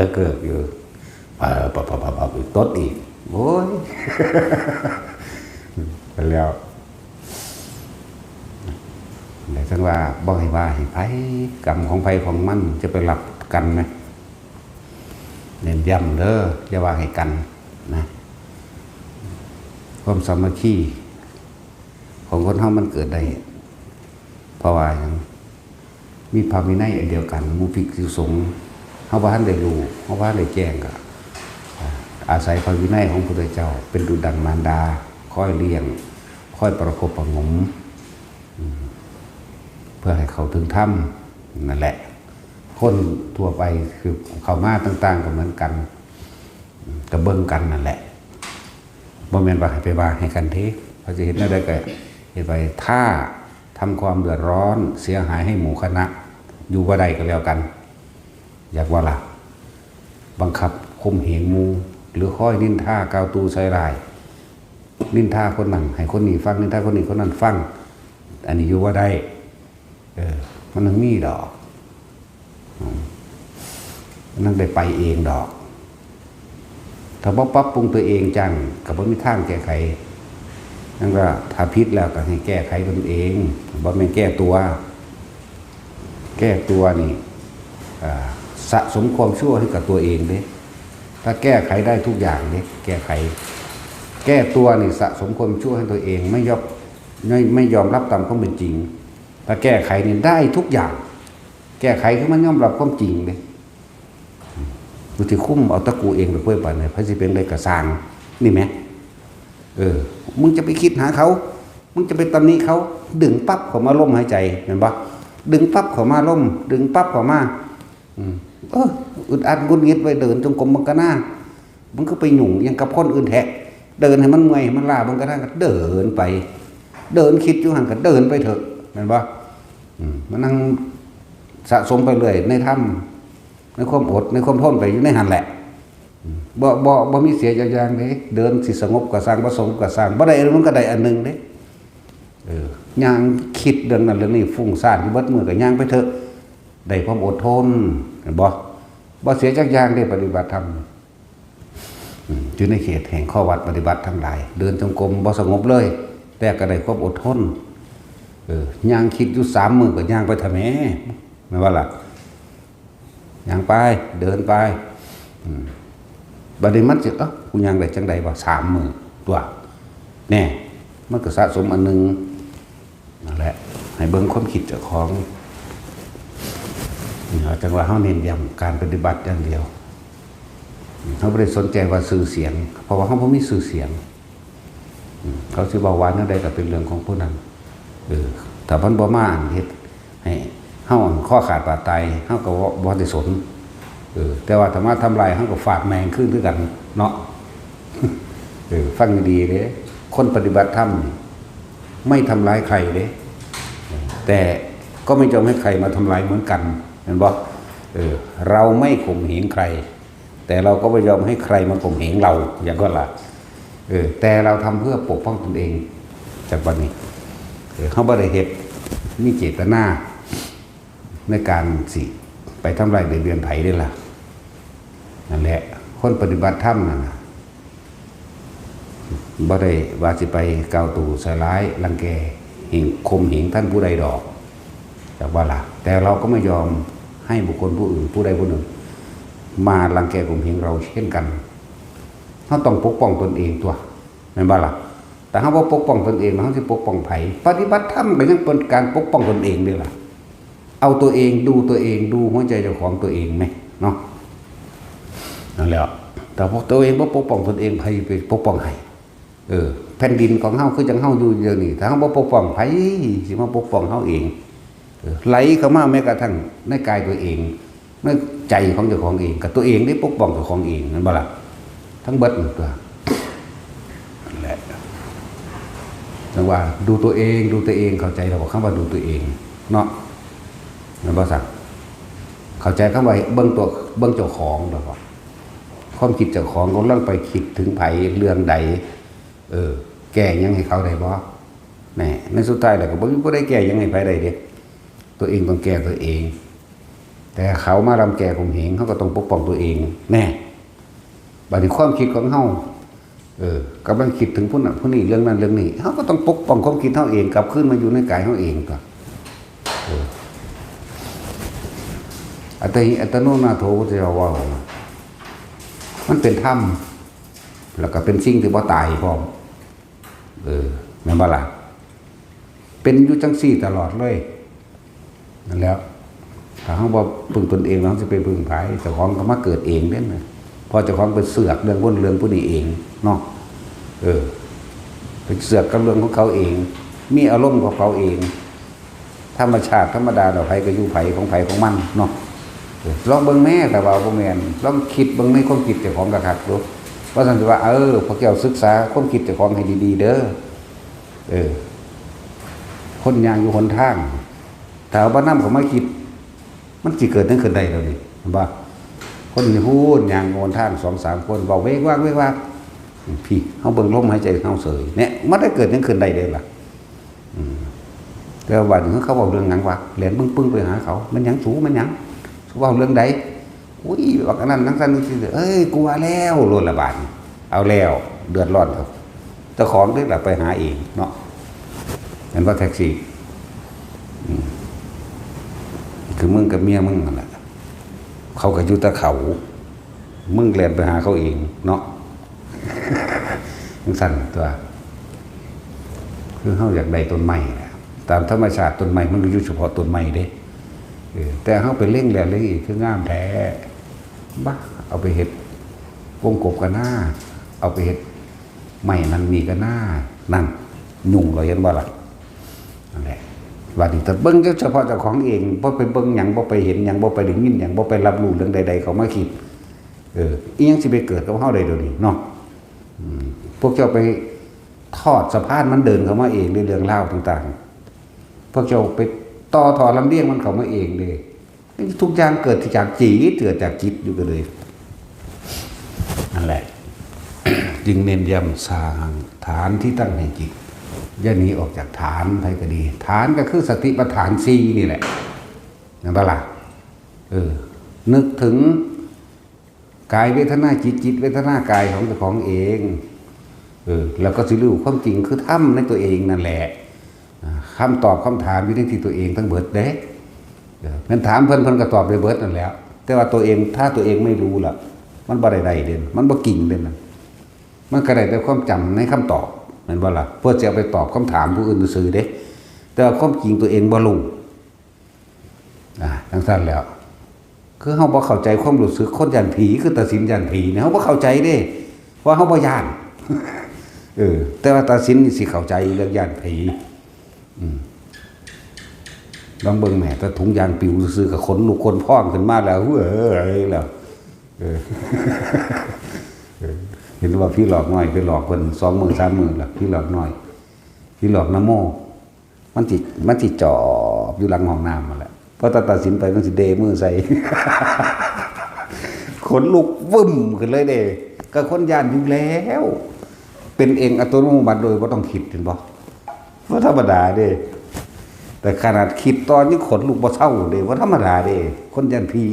อ เกิดอยู่ ปะปะปะปะปะ ตดอีก โอ้ย ไปแล้ว แต่จังว่าบ่ให้ว่าให้ไผ กรรมของไผของมัน จะไปรับกันไหม เน้นย้ำเด้อ อย่าว่าให้กันนะ ความสามัคคีของคนเฮามันเกิดได้ เพราะว่าหยัง มีพระวินัยอันเดียวกัน หมู่ภิกษุสงฆ์ เฮาบ่ทันได้รู้ เฮาบ่ทันได้แจ้งก็ อ่า อาศัยพระวินัยของพระพุทธเจ้า เป็นดุจดังมารดา คอยเลี้ยง คอยประคบประหงม อืม เพื่อให้เข้าถึงธรรม นั่นแหละ คนทั่วไปคือเข้ามาต่างๆ ก็เหมือนกัน อืม ก็เบิ่งกันนั่นแหละ บ่แม่นว่าให้ไปว่าให้กันเด้ เขาจะเฮ็ดแนวใดก็เฮ็ดไป ถ้าทำความเดือดร้อนเสียหายให้หมู่คณะ อยู่บ่ได้ก็แล้วกัน อยากว่าล่ะ บังคับข่มเหงหมู่ หรือคอยนินทากล่าวตู่ใส่ร้าย นินทาคนนั้นให้คนนี้ฟัง นินทาคนนี้คนนั้นฟัง อันนี้อยู่บ่ได้ เออ มันต้องมีดอก อืม มันต้องได้ไปเองดอก ถ้าบ่ปรับปรุงตัวเองจัง ก็บ่มีทางแก้ไข นั่นก็ถ้าผิดแล้วก็ให้แก้ไขตนเอง บ่แม่นแก้ตัว แก้ตัวนี่ อ่า สะสมความชั่วให้กับตัวเองเด้ ถ้าแก้ไขได้ทุกอย่างเด้ แก้ไข แก้ตัวนี่สะสมความชั่วให้ตัวเอง ไม่ยอม ไม่ ไม่ยอมรับตามความเป็นจริง ถ้าแก้ไขนี่ได้ทุกอย่าง แก้ไขคือมันยอมรับความจริงเด้ กูสิคุมเอาแตะกูเองไปเว้ย บาดนี้ไผสิเป็นใดก็ซ่าง นี่แหม เออ มึงจะไปคิดหาเขา มึงจะไปตำหนิเขา ดึงปั๊บเข้ามาลมหายใจ แม่นบ่ ดึงปั๊บเข้ามาลม ดึงปั๊บเข้ามา อืม เออ อึดอัดหงุดหงิดไว้ เดินจงกรมบังกะนา มันคือไปหยุ่งยังกับคนอื่นแท้ เดินให้มันเมื่อยให้มันล้า มันก็นั่งก็เดินไป เดินคิดอยู่หั่นก็เดินไปเถอะ แม่นบ่ อืม มันนั่งสะสมไปเรื่อยในธรรม ในความอด ในความทนไปอยู่ในหั่นแหละ อืม บ่ บ่ บ่มีเสียจักอย่างเด้ เดินสิสงบก็ซ่าง บ่สงบก็ซ่าง บ่ได้อันหนึ่งมันก็ได้อันหนึ่งเด้ เออ ย่างคิดเรื่องนั้นเรื่องนี้ ฟุ้งซ่านอยู่เบิดมื้อก็ย่างไปเถอะ ได้ความอดทน เห็นบ่ บ่เสียจักอย่างเด้ ปฏิบัติธรรม อืม อยู่ในเขตแห่งข้อวัดปฏิบัติทั้งหลาย เดินจงกรมบ่สงบเลย แต่ก็ได้ความอดทน เออ ย่างคิดอยู่สามมื้อก็ย่างไปเถาะแหม แม่นบ่ล่ะ ย่างไป เดินไป อืม บัดนี้มันสิ เอ้า กูย่างได้จั่งใดวะ สามมื้อตั๊ว แน่ มันก็สะสมอันหนึ่ง นั่นแหละ ให้เบิ่งความคิดเจ้าของ นี่ จั่งว่าเฮาเน้นย้ำการปฏิบัติอย่างเดียว เฮาบ่ได้สนใจว่าชื่อเสียง เพราะว่าเฮาบ่มีชื่อเสียง อืม เขาสิเว้าว่าแนวใดก็เป็นเรื่องของผู้นั้น เออ ถ้าเพิ่นบ่มาเฮ็ดให้เฮาคอขาดบาดตาย เฮาก็บ่ บ่ได้สน เออ แต่ว่าถ้ามาทำลาย เฮาก็ฟาดแม่งคืนคือกันเนาะ เออ ฟังดีๆเด้ คนปฏิบัติธรรมนี่ไม่ทำร้ายใครเด้ แต่ก็ไม่ยอมให้ใครมาทำร้ายเหมือนกัน แม่นบ่ เออ เราไม่ข่มเหงใคร แต่เราก็ไม่ยอมให้ใครมาข่มเหงเรา อย่างก็ล่ะ เออ แต่เราทำเพื่อปกป้องตนเอง จากบัดนี้ เออ เฮาบ่ได้เฮ็ด มีเจตนา ในการสิไปทำร้ายเบียดเบียนไผเด้ล่ะ นั่นแหละ คนปฏิบัติธรรมนั่นน่ะ บ่ได้ว่าสิไปก้าวตู่ใส่ร้าย รังแก เหง ข่มเหงท่านผู้ใดดอก จากว่าล่ะ แต่เราก็ไม่ยอมให้บุคคลผู้อื่น ผู้ใดผู้หนึ่ง มารังแกข่มเหงเราเช่นกัน เราต้องปกป้องตนเองตั๊ว แม่นบ่ล่ะ แต่เราบ่ปกป้องตนเอง เราสิปกป้องไผ ปฏิบัติธรรมก็ยังเป็นการปกป้องตนเองเด้ล่ะ เอาตัวเอง ดูตัวเอง ดูหัวใจเจ้าของตัวเองแหม เนาะ นั่นแหละ แต่พวกตัวเองบ่ปกป้องตนเอง ไผไปปกป้องให้ เออ แผ่นดินของเฮาคือจั่งเฮาอยู่เดี๋ยวนี้ ถ้าเฮาบ่ปกป้อง ไผสิมาปกป้องเฮาเอง เออ ไหลเข้ามาแม้กระทั่งในกายตัวเอง ในใจของเจ้าของเอง ก็ตัวเองได้ปกป้องเจ้าของเอง แม่นบ่ล่ะ ทั้งเบิดนั่นตั๊ว นั่นแหละ จั่งว่าดูตัวเอง ดูตัวเอง เข้าใจแล้วบ่ คำว่าดูตัวเอง เนาะ แม่นบ่ซั่น เข้าใจคำว่าเบิ่งตัว เบิ่งเจ้าของแล้วบ่ ความคิดเจ้าของกำลังไปคิดถึงไผ เรื่องใด เออ แก้หยังให้เขาได้บ่ แน่ ในสุดท้ายแล้วก็บ่มีผู้ใดแก้หยังให้ไผได้เด้ ตัวเองต้องแก้ตัวเอง แต่เขามารังแกข่มเหง เราก็ต้องปกป้องตัวเอง แน่ บัดนี้ความคิดของเรา เออ กำลังคิดถึงผู้นั้นผู้นี้ เรื่องนั้นเรื่องนี้ เราก็ต้องปกป้องความคิดเราเอง กลับคืนมาอยู่ในกายเราเองตั๊ว เออ อัตถิอัตโนนาโถ พุทธเจ้าว่า มันเป็นธรรม แล้วก็เป็นสิ่งที่บ่ตายพร้อม เออ แม่นบ่ล่ะ เป็นอยู่จั่งซี่ตลอดเลย นั่นแหล้ว ถ้าเราบ่พึ่งตนเอง เราสิไปพึ่งไผ เจ้าของก็มาเกิดเองเด้นะ เพราะเจ้าของไปเสือกเรื่องคนเรื่องผู้นี้เองเนาะ เออ ไปเสือกกับเรื่องของเขาเอง มีอารมณ์ของเขาเอง ธรรมชาติธรรมดา เราไผก็อยู่ไผของไผของมันเนาะ เออ ลองเบิ่งแหน่ แต่ว่าบ่แม่น ลองคิดเบิ่งในความคิดเจ้าของคักๆดู ว่าซั่นสิว่า เออ พวกเจ้าศึกษาความคิดเจ้าของให้ดีๆเด้อ เออ คนย่างอยู่หนทาง ถ้าเอาบ่นำเขามาคิด มันสิเกิดหยังขึ้นได้เดี๋ยวนี้ เห็นบ่ คนนี่พูดย่างอยู่หนทางสองสามคน เว้าเวกวากเวกวาก พี่ เฮาเบิ่งลมหายใจเฮาเสย เนี่ย มันได้เกิดหยังขึ้นได้เด้ล่ะ อืม แต่ว่าบัดนี้เขาเว้าเรื่องหยังวะ แล่นปึ้งๆไปหาเขา แม่นหยังสู แม่นหยัง สูเว้าเรื่องใด อุ้ย บักอันนั้นจั่งซั่นจั่งซี้ เอ้ย กูว่าแล้ว โลดละบาดนี้ เอาแล้ว เดือดร้อนครับ เจ้าของเด้ล่ะไปหาเองเนาะ เห็นว่าแท็กซี่ อืม คือมึงกับเมียมึงนั่นแหละ เขาก็อยู่แต่เขา มึงแล่นไปหาเขาเองเนาะ จั่งซั่นตั๊ว คือเฮาอยากได้ต้นไม้แหละ ตามธรรมชาติต้นไม้มันก็อยู่เฉพาะต้นไม้เด้ เออ แต่เฮาไปเล็งแล้วเล็งอีก คืองามแท้ บ้า เอาไปเฮ็ดกรงกบก็น่า เอาไปเฮ็ดไม้นั่นนี่ก็น่า นั่น ยุ่งแล้ว เห็นบ่ล่ะ นั่นแหละ บัดนี้ถ้าเบิ่งเฉพาะเจ้าของเอง บ่ไปเบิ่งหยัง บ่ไปเห็นหยัง บ่ไปได้ยินหยัง บ่ไปรับรู้เรื่องใดๆเข้ามาคิด เออ อีหยังสิไปเกิดกับเฮาได้เดี๋ยวนี้เนาะ อืม พวกเจ้าไปทอดสะพานมันเดินเข้ามาเองในเรื่องราวต่างๆ พวกเจ้าไปต่อท่อลำเลียงมันเข้ามาเองเลย ทุกอย่างเกิดจากจิต เกิดจากจิตอยู่กันเลย นั่นแหละ จึงเน้นย้ำ สร้างฐานที่ตั้งแห่งจิต อย่าหนีออกจากฐานใดก็ดี ฐานก็คือสติปัฏฐานสี่นี่แหละ นั่นปะล่ะ เออ นึกถึงกายเวทนาจิต จิตเวทนากายของเจ้าของเอง เออ แล้วก็สิรู้ความจริงคือธรรมในตัวเองนั่นแหละ อ่า คำตอบคำถามอยู่ในที่ตัวเองทั้งเบิดเด้ เออ แม่นถามเพิ่น เพิ่นก็ตอบได้เบิดนั่นแหละ แต่ว่าตัวเอง ถ้าตัวเองไม่รู้ล่ะ มันบ่ได้ได้เด่น มันบ่กิ่งเด่นนะ มันก็ได้แต่ความจำในคำตอบ แม่นบ่ล่ะ เพื่อจะเอาไปตอบคำถามผู้อื่นซื่อๆเด้ แต่ว่าความจริงตัวเองบ่รู้ อ่า จังซั่นแล้ว คือเฮาบ่เข้าใจความรู้สึกคนย้านผี คือตาสินย้านผีเนี่ย เฮาบ่เข้าใจเด้ เพราะเฮาบ่ย้าน เออ แต่ว่าตาสินนี่สิเข้าใจเรื่องย้านผี อืม ลองเบิ่งแหม แต่ถุงยางปิวซื่อๆก็ขนลุกขนพองขึ้นมาแล้ว เฮ้ย แล้ว เออ เออ เห็นว่าผีหลอกน้อยไปหลอกเพิ่นสองมื้อสามมื้อละผีหลอกน้อย ผีหลอกนโม มันสิ มันสิจอบอยู่หลังห้องน้ำนั่นแหละ พอตาตาสินไปมันสิเดมือใส่ ขนลุกวึ่มขึ้นเลยเด้ ก็คนย้านอยู่แล้ว เป็นเองอัตโนมัติโดยบ่ต้องคิด เห็นบ่ บ่ธรรมดาเด้ แต่ขนาดคิดต่อยังขนลุกบ่เซาเด้ บ่ธรรมดาเด้ คนย้านผี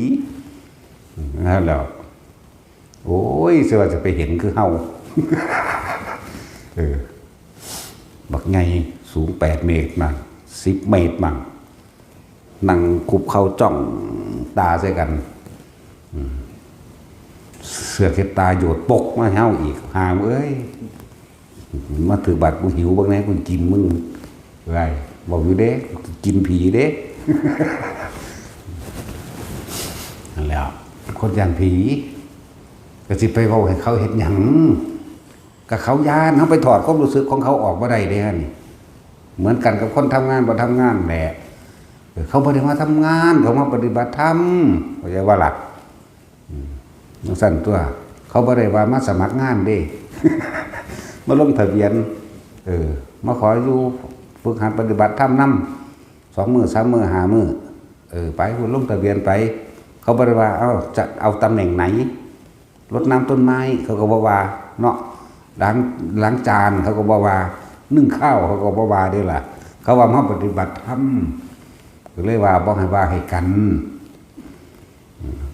นั่นแหล้ว โอ้ย สิว่าจะไปเห็นคือเฮา เออ บักใหญ่สูงแปดเมตรมั่ง สิบเมตรมั่ง นั่งคุบเข่าจ้องตาใส่กัน อืม เสื้อเช็ดตาโยดปกมาให้เฮาอีก ห่าเอ้ย มาถือบัตรกูหิวเบิ่งแหน่ กูกินมึง ไร บอกอยู่เด้ กินผีเด้ นั่นแหละ คนย้านผี ก็สิไปเว้าให้เขาเฮ็ดหยัง ก็เขาย้าน เฮาไปถอดความรู้สึกของเขาออกบ่ได้เด้ นี่ เหมือนกันกับคนทำงานบ่ทำงานแหละ เออ เขาบ่ได้มาทำงาน เขามาปฏิบัติธรรม เข้าใจบ่ล่ะ อืม จังซั่นตั๊ว เขาบ่ได้ว่ามาสมัครงานเด้ มาลงทะเบียน เออ มาขออยู่ฝึกหัดปฏิบัติธรรมนำ สองมื้อ สามมื้อ ห้ามื้อ เออ ไป ลงทะเบียนไป เขาบ่ได้ว่า เอ้า จะเอาตำแหน่งไหน รดน้ำต้นไม้ เขาก็บ่ว่า เนาะ ล้าง ล้างจาน เขาก็บ่ว่า นึ่งข้าว เขาก็บ่ว่าเด้ล่ะ เขาว่ามาปฏิบัติธรรม ก็เลยว่าบ่ให้ว่าให้กัน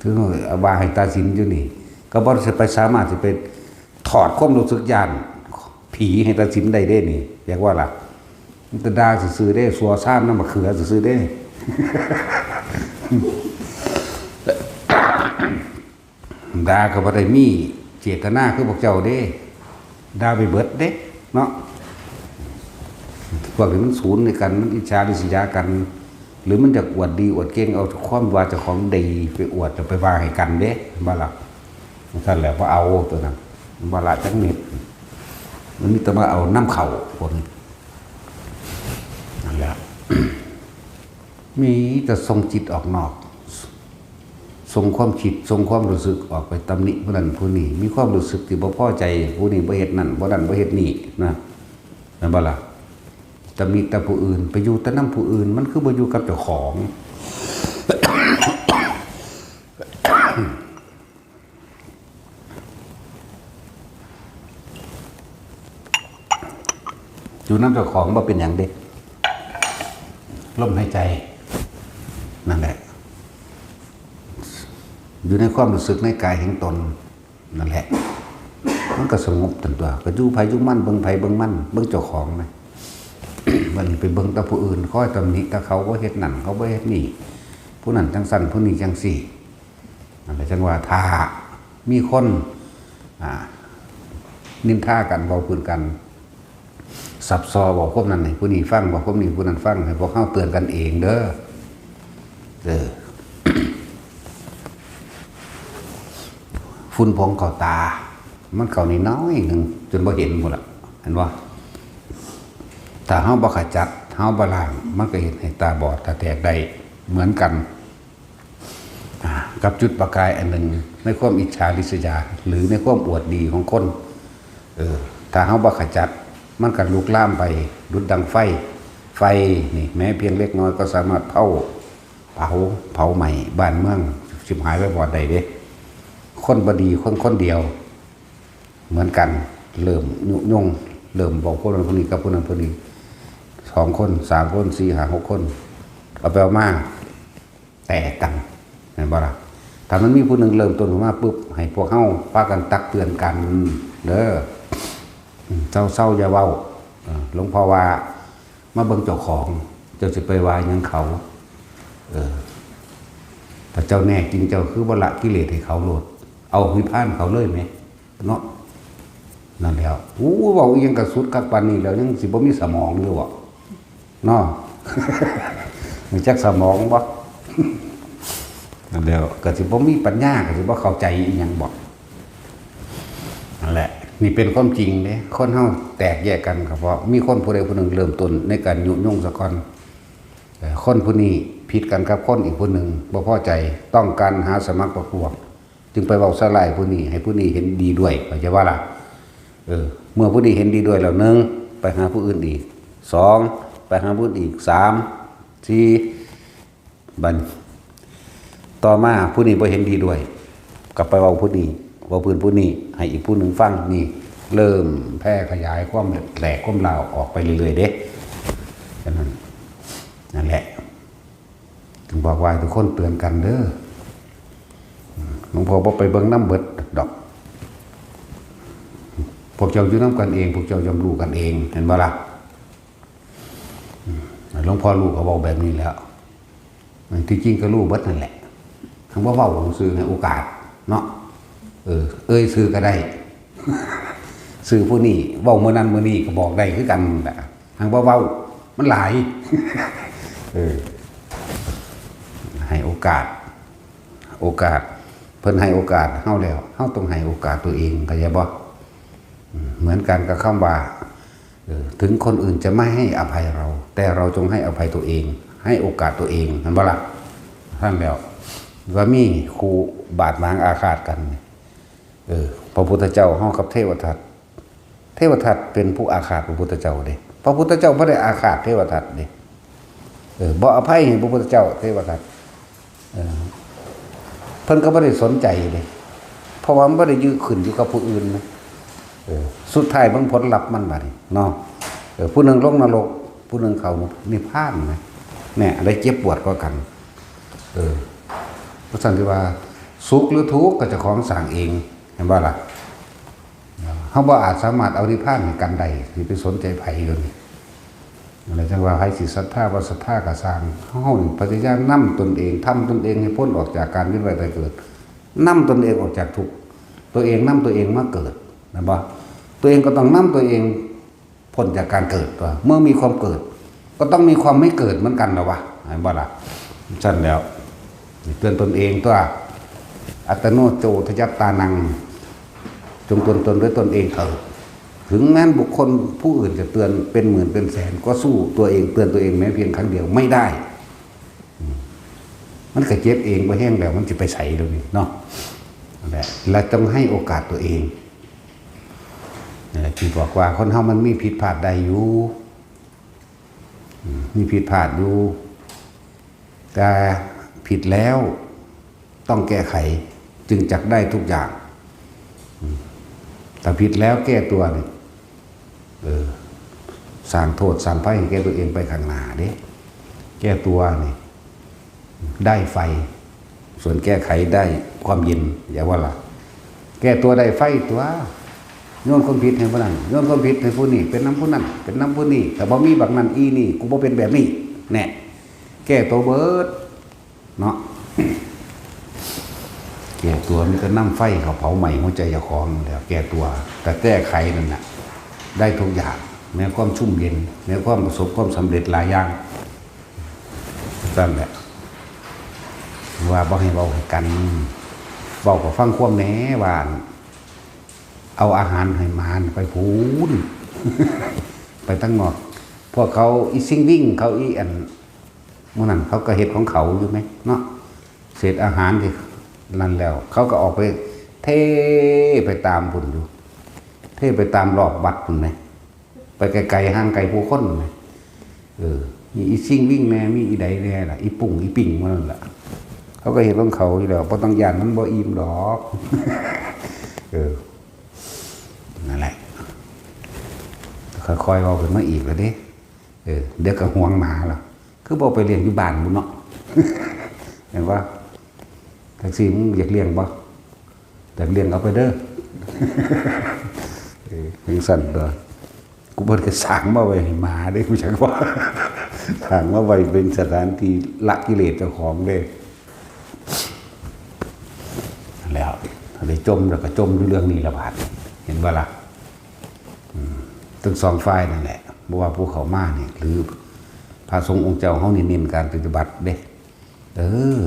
ถึงว่าให้ตาสินอยู่นี่ ก็บ่สิไปสามารถสิไปถอดความรู้สึกย้านผีให้ตาสินได้เด้นี่ อยากว่าล่ะ มันจะด่าซื่อๆเด้ สัวซ่ามน้ำมะเขือซื่อๆเด้ ด่าก็บ่ได้มีเจตนาคือพวกเจ้าเด้ ด่าไปเบิดเด้ เนาะ พวกนี้มันศูนย์ในกัน มันอิจฉาริษยากัน หรือมันอยากอวดดีอวดเก่ง เอาความว่าเจ้าของดีไปอวด จะไปว่าให้กันเด้ บ่ล่ะ ท่านแหละว่าเอาตัวนั้น บ่ละจักนิด มันมีแต่มาเอาน้ำเขาพวกนี้ นั่นแหละ มีแต่ส่งจิตออกนอก ส่งความคิด ส่งความรู้สึกออกไปตำหนิผู้นั้นผู้นี้ มีความรู้สึกที่บ่พอใจ ผู้นี้บ่เฮ็ดนั่น บ่นั่นบ่เฮ็ดนี่นะ แม่นบ่ล่ะ ตำหนิแต่ผู้อื่น ไปอยู่แต่นำผู้อื่น มันคือบ่อยู่กับเจ้าของ อยู่นำเจ้าของบ่เป็นหยังเด้ ลมหายใจ นั่นแหละ อยู่ในความรู้สึกในกายแห่งตน นั่นแหละ มันก็สงบตันตั๊ว ก็อยู่ไผอยู่มัน เบิ่งไผเบิ่งมัน เบิ่งเจ้าของนะ บัดนี้ไปเบิ่งแต่ผู้อื่น คอยตำหนิแต่เขาบ่เฮ็ดนั่น เขาบ่เฮ็ดนี่ ผู้นั้นจังซั่น ผู้นี้จังซี่ นั่นแหละ จังว่าถ้ามีคน อ่า นินทากัน เว้าพื้นกัน สับซอเว้าความนั้นให้ผู้นี้ฟัง เว้าความนี้ผู้นั้นฟัง ให้พวกเฮาเตือนกันเองเด้อ เออ ฝุ่นผงเข้าตา มันเข้าน้อยๆหนึ่ง จนบ่เห็นพุ้นล่ะ เห็นบ่ ถ้าเฮาบ่ขจัด เฮาบ่ล้าง มันก็เฮ็ดให้ตาบอดตาแตกได้เหมือนกัน อ่า กับจุดประกายอันหนึ่งในความอิจฉาริษยา หรือในความอวดดีของคน เออ ถ้าเฮาบ่ขจัด มันก็ลุกลามไปดุจดังไฟ ไฟนี่แม้เพียงเล็กน้อยก็สามารถเผา เผา เผาไหม้บ้านเมือง ชิบหายไปบอดได้เด้ คนบ่ดีคนคนเดียว เหมือนกัน เริ่มยุยง เริ่มบอกคนนั้นคนนี้กับคนนั้นคนนี้ สองคน สามคน สี่ ห้า หก คน เอาไปเอามา แตกกัน เห็นบ่ล่ะ ถ้ามันมีผู้หนึ่งเริ่มต้นขึ้นมาปุ๊บ ให้พวกเฮาพากันตักเตือนกัน เด้อ อืม เซาๆ อย่าเว้า เออ หลวงพ่อว่า มาเบิ่งเจ้าของ เจ้าสิไปว่าหยังเขา เออ ถ้าเจ้าแน่จริง เจ้าคือบ่ละกิเลสให้เขาโลด เอานิพพานเขาเลยแหม เนาะ นั่นแหล้ว โอ้ เว้าอีหยังกะสุดคักปานนี้แล้ว ยังสิบ่มีสมองอยู่บ่ เนาะ รู้จักสมองบ่ นั่นแหล้ว ก็สิบ่มีปัญญา ก็สิบ่เข้าใจอีหยังบ่ นั่นแหละ นี่เป็นความจริงเด้ คนเฮาแตกแยกกันก็เพราะมีคนผู้ใดผู้หนึ่งเริ่มต้นในการยุยงซะก่อน เอ่อ คนผู้นี้ผิดกันกับคนอีกผู้หนึ่ง บ่พอใจ ต้องการหาสมัครพรรคพวก จึงไปเว้าใส่ร้ายผู้นี้ ให้ผู้นี้เห็นดีด้วย เข้าใจบ่ล่ะ เออ เมื่อผู้นี้เห็นดีด้วยแล้ว หนึ่ง ไปหาผู้อื่นอีก สอง ไปหาผู้อื่นอีก สาม สี่ บัด ต่อมาผู้นี้บ่เห็นดีด้วย ก็ไปเว้าผู้นี้ เว้าพื้นผู้นี้ ให้อีกผู้หนึ่งฟัง นี่ เริ่มแพร่ขยายความแหลกความร้าวออกไปเรื่อยๆ เด้ ฉะนั้น นั่นแหละ ถึงบอกว่าทุกคนเตือนกันเด้อ หลวงพ่อบ่ไปเบิ่งนำเบิดดอก พวกเจ้าอยู่นำกันเอง พวกเจ้าย่อมรู้กันเอง เห็นบ่ล่ะ หลวงพ่อรู้ก็เว้าแบบนี้แหล้ว ที่จริงก็รู้เบิดนั่นแหละ หากบ่เว้าซื่อ ให้โอกาสเนาะ เออ เอ่ยชื่อก็ได้ ชื่อผู้นี้ เว้ามื้อนั้นมื้อนี้ก็บอกได้คือกันแหละ หากบ่เว้า มันหลาย เออ ให้โอกาส โอกาส เพิ่นให้โอกาสเฮาแล้ว เฮาต้องให้โอกาสตัวเอง เข้าใจบ่ อืม เหมือนกันกับคำว่า เออ ถึงคนอื่นจะไม่ให้อภัยเรา แต่เราจงให้อภัยตัวเอง ให้โอกาสตัวเอง เห็นบ่ล่ะ ท่านแล้ว ว่ามีคู่บาดหมางอาฆาตกัน เออ พระพุทธเจ้าเฮากับเทวทัต เทวทัตเป็นผู้อาฆาตพระพุทธเจ้าเด้ พระพุทธเจ้าบ่ได้อาฆาตเทวทัตเด้ เออ บ่อภัยให้พระพุทธเจ้า เทวทัต เออ เพิ่นก็บ่ได้สนใจเด้ เพราะว่ามันบ่ได้ยื้อขึ้นอยู่กับผู้อื่นนะ เออ สุดท้ายเบิ่งผลลัพธ์มันบัดนี้เนาะ เออ ผู้หนึ่งลงนรก ผู้หนึ่งเข้านิพพานนะ เนี่ย อะไรเจ็บปวดกว่ากัน เออ เพราะฉะนั้นที่ว่าสุขหรือทุกข์ก็เจ้าของสร้างเอง เห็นบ่ล่ะ เฮาบ่อาจสามารถเอานิพพานให้กันได้ สิไปสนใจไผอยู่นี่ อะไรจังว่าไผสิศรัทธาบ่ศรัทธาก็ซ่าง เฮานี่พยายามนำตนเอง ทำตนเองให้พ้นออกจากการเวียนว่ายตายเกิด นำตนเองออกจากทุกข์ ตัวเองนำตัวเองมาเกิด แม่นบ่ ตัวเองก็ต้องนำตัวเอง พ้นจากการเกิดตัว เมื่อมีความเกิด ก็ต้องมีความไม่เกิดเหมือนกันนะวะ เห็นบ่ล่ะ ซั่นแล้ว เตือนตนเองตัว อัตโนโจทยัตตานัง จงเตือนตนด้วยตนเองเถิด ถึงแม้นบุคคลผู้อื่นจะเตือนเป็นหมื่นเป็นแสน ก็สู้ตัวเองเตือนตัวเองแม้เพียงครั้งเดียวไม่ได้ อืม มันก็เจ็บเอง บ่แฮงแล้ว มันสิไปไสเดี๋ยวนี้เนาะ นั่นแหละ และต้องให้โอกาสตัวเอง นั่นแหละที่บอกว่าคนเฮามันมีผิดพลาดได้อยู่ อืม มีผิดพลาดอยู่ แต่ผิดแล้วต้องแก้ไข จึงจักได้ทุกอย่าง อืม ถ้าผิดแล้วแก้ตัวนี่ เออ สร้างโทษสร้างภัยให้แก่ตัวเองไปข้างหน้าเด้ แก้ตัวนี่ ได้ไฟ ส่วนแก้ไขได้ความเย็น อย่าว่าล่ะ แก้ตัวได้ไฟตัว โยนความผิดให้ผู้นั้น โยนความผิดให้ผู้นี้ เป็นนำผู้นั้น เป็นนำผู้นี้ ถ้าบ่มีบักนั้นอีนี่ กูบ่เป็นแบบนี้ แน่ แก้ตัวเบิด เนาะ แก้ตัวมีแต่นำไฟเขาเผาไหม้หัวใจเจ้าของนั่นแหละ แก้ตัว แต่แก้ไขนั่นน่ะ ได้ทุกอย่าง แม้ความชุ่มเย็น แม้ความประสบความสำเร็จหลายอย่าง ซั่นแหละ ว่าบ่ให้เว้าให้กัน เว้าก็ฟังความแหน่ ว่า เอาอาหารให้หมาไปพู้น ไปตั้งนอก พวกเขาอีซิงวิ่ง เขาอีอัน หมู่นั้นเขาก็เฮ็ดของเขาอยู่แหมเนาะ เศษอาหารที่ นั่นแล้ว เขาก็ออกไป เทไปตามพุ่นอยู่ เทไปตามรอบวัดพุ่นไหม ไปไกลๆ ห่างไกลผู้คนไหม เออ มีอีซิ่งวิ่งแน่ มีอีใดแน่ล่ะ อีปุ่งอีปิ่งมันนั่นแหละ เขาก็เห็นของเขาอยู่แล้ว บ่ต้องย่านมันบ่อิ่มดอก เออ นั่นแหละ ค่อยๆ เอาขึ้นมาอีกแล้วเด้ เออ เดี๋ยวก็ห่วงหมาล่ะ คือบ่ไปเลี้ยงอยู่บ้านบุนเนาะ เห็นปะ แท็กซี่มึงอยากเลี้ยงบ่ อยากเลี้ยงเอาไปเด้อ เออ จังซั่นตัว กูบ่ได้สร้างมาไว้ให้หมาเด้ กูจักว่า สร้างมาไว้เป็นสถานที่ละกิเลสเจ้าของเด้ แล้วได้จมแล้วก็จมอยู่เรื่องนี้ละบาด เห็นบ่ล่ะ อืม ทั้งสองฝ่ายนั่นแหละ บ่ว่าผู้เข้ามานี่ หรือพระสงฆ์องค์เจ้าเฮานี่เน้นการปฏิบัติเด้ เออ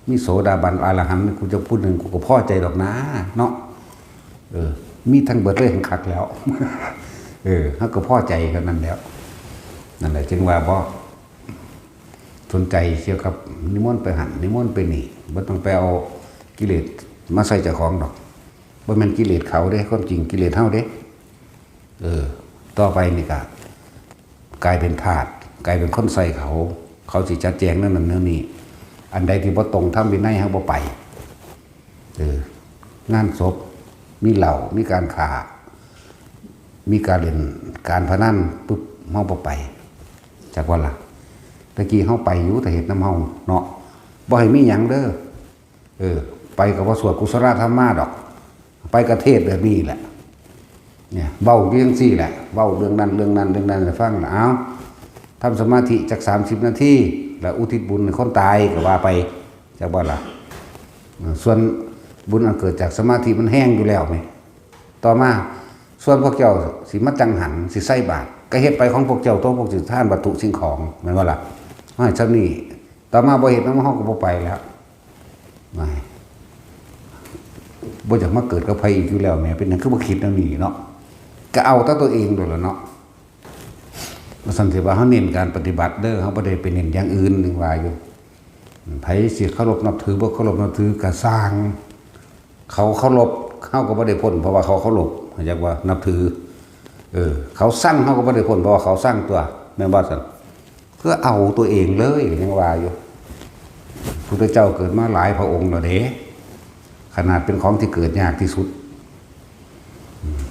มีโสดาบันอรหันต์ กูจะพูดหนึ่ง กูก็พอใจดอกนะ เนาะ เออ มีทั้งเบิดเลย คักแล้ว เออ เฮาก็พอใจกันนั่นแล้ว นั่นแหละ จึงว่าบ่สนใจเกี่ยวกับนิมนต์ไปหั่น นิมนต์ไปนี่ บ่ต้องไปเอากิเลสมาใส่เจ้าของดอก บ่แม่นกิเลสเขาเด้ ความจริงกิเลสเฮาเด้ เออ ต่อไปนี่ก็กลายเป็นทาส กลายเป็นคนใส่เขา เขาสิจัดแจงแนวนั้นแนวนี้ อันใดที่บ่ตรงธรรมวินัย เฮาบ่ไป เออ งานศพ มีเหล้า มีการฆ่า มีการเล่นการพนันปุ๊บ เฮาบ่ไป จักว่าล่ะ ตะกี้เฮาไปอยู่ แต่เฮ็ดนำเฮาเนาะ บ่ให้มีหยังเด้อ เออ ไปก็บ่สวดกุศลธรรมมาดอก ไปก็เทศน์แบบนี้แหละ เนี่ย เว้าอยู่จังซี่แหละ เว้าเรื่องนั้นเรื่องนั้นเรื่องนั้นให้ฟังล่ะ เอ้า ทำสมาธิจักสามสิบนาที แล้วอุทิศบุญให้คนตายก็ว่าไป จักบ่ล่ะ เออ ส่วนบุญอันเกิดจากสมาธิมันแฮงอยู่แล้วนี่ ต่อมา ส่วนพวกเจ้าสิมาจังหัน สิใส่บาตร ก็เฮ็ดไปของพวกเจ้า ตัวพวกสิทานวัตถุสิ่งของ แม่นบ่ล่ะ ให้ซำนี้ ต่อมาบ่เฮ็ดนำเฮาก็บ่ไปแล้ว ไม่ บ่อยากมาเกิดกับไผอีกอยู่แล้วแหม เป็นหยังคือบ่คิดแนวนี้เนาะ ก็เอาแต่ตัวเองโลดล่ะเนาะ ว่าซั่นสิว่าเฮาเน้นการปฏิบัติเด้อ เฮาบ่ได้ไปเน้นอย่างอื่น นึงว่าอยู่ ไผสิเคารพนับถือ บ่เคารพนับถือก็ซ่าง เขาเคารพ เฮาก็บ่ได้พ้น เพราะว่าเขาเคารพ เข้าใจว่านับถือ เออ เขาซัง เฮาก็บ่ได้พ้น เพราะว่าเขาซังตัว แม่นบ่ซั่น เพื่อเอาตัวเองเลย ยังว่าอยู่ พุทธเจ้าเกิดมาหลายพระองค์แล้วเด้ ขนาดเป็นของที่เกิดยากที่สุด อืม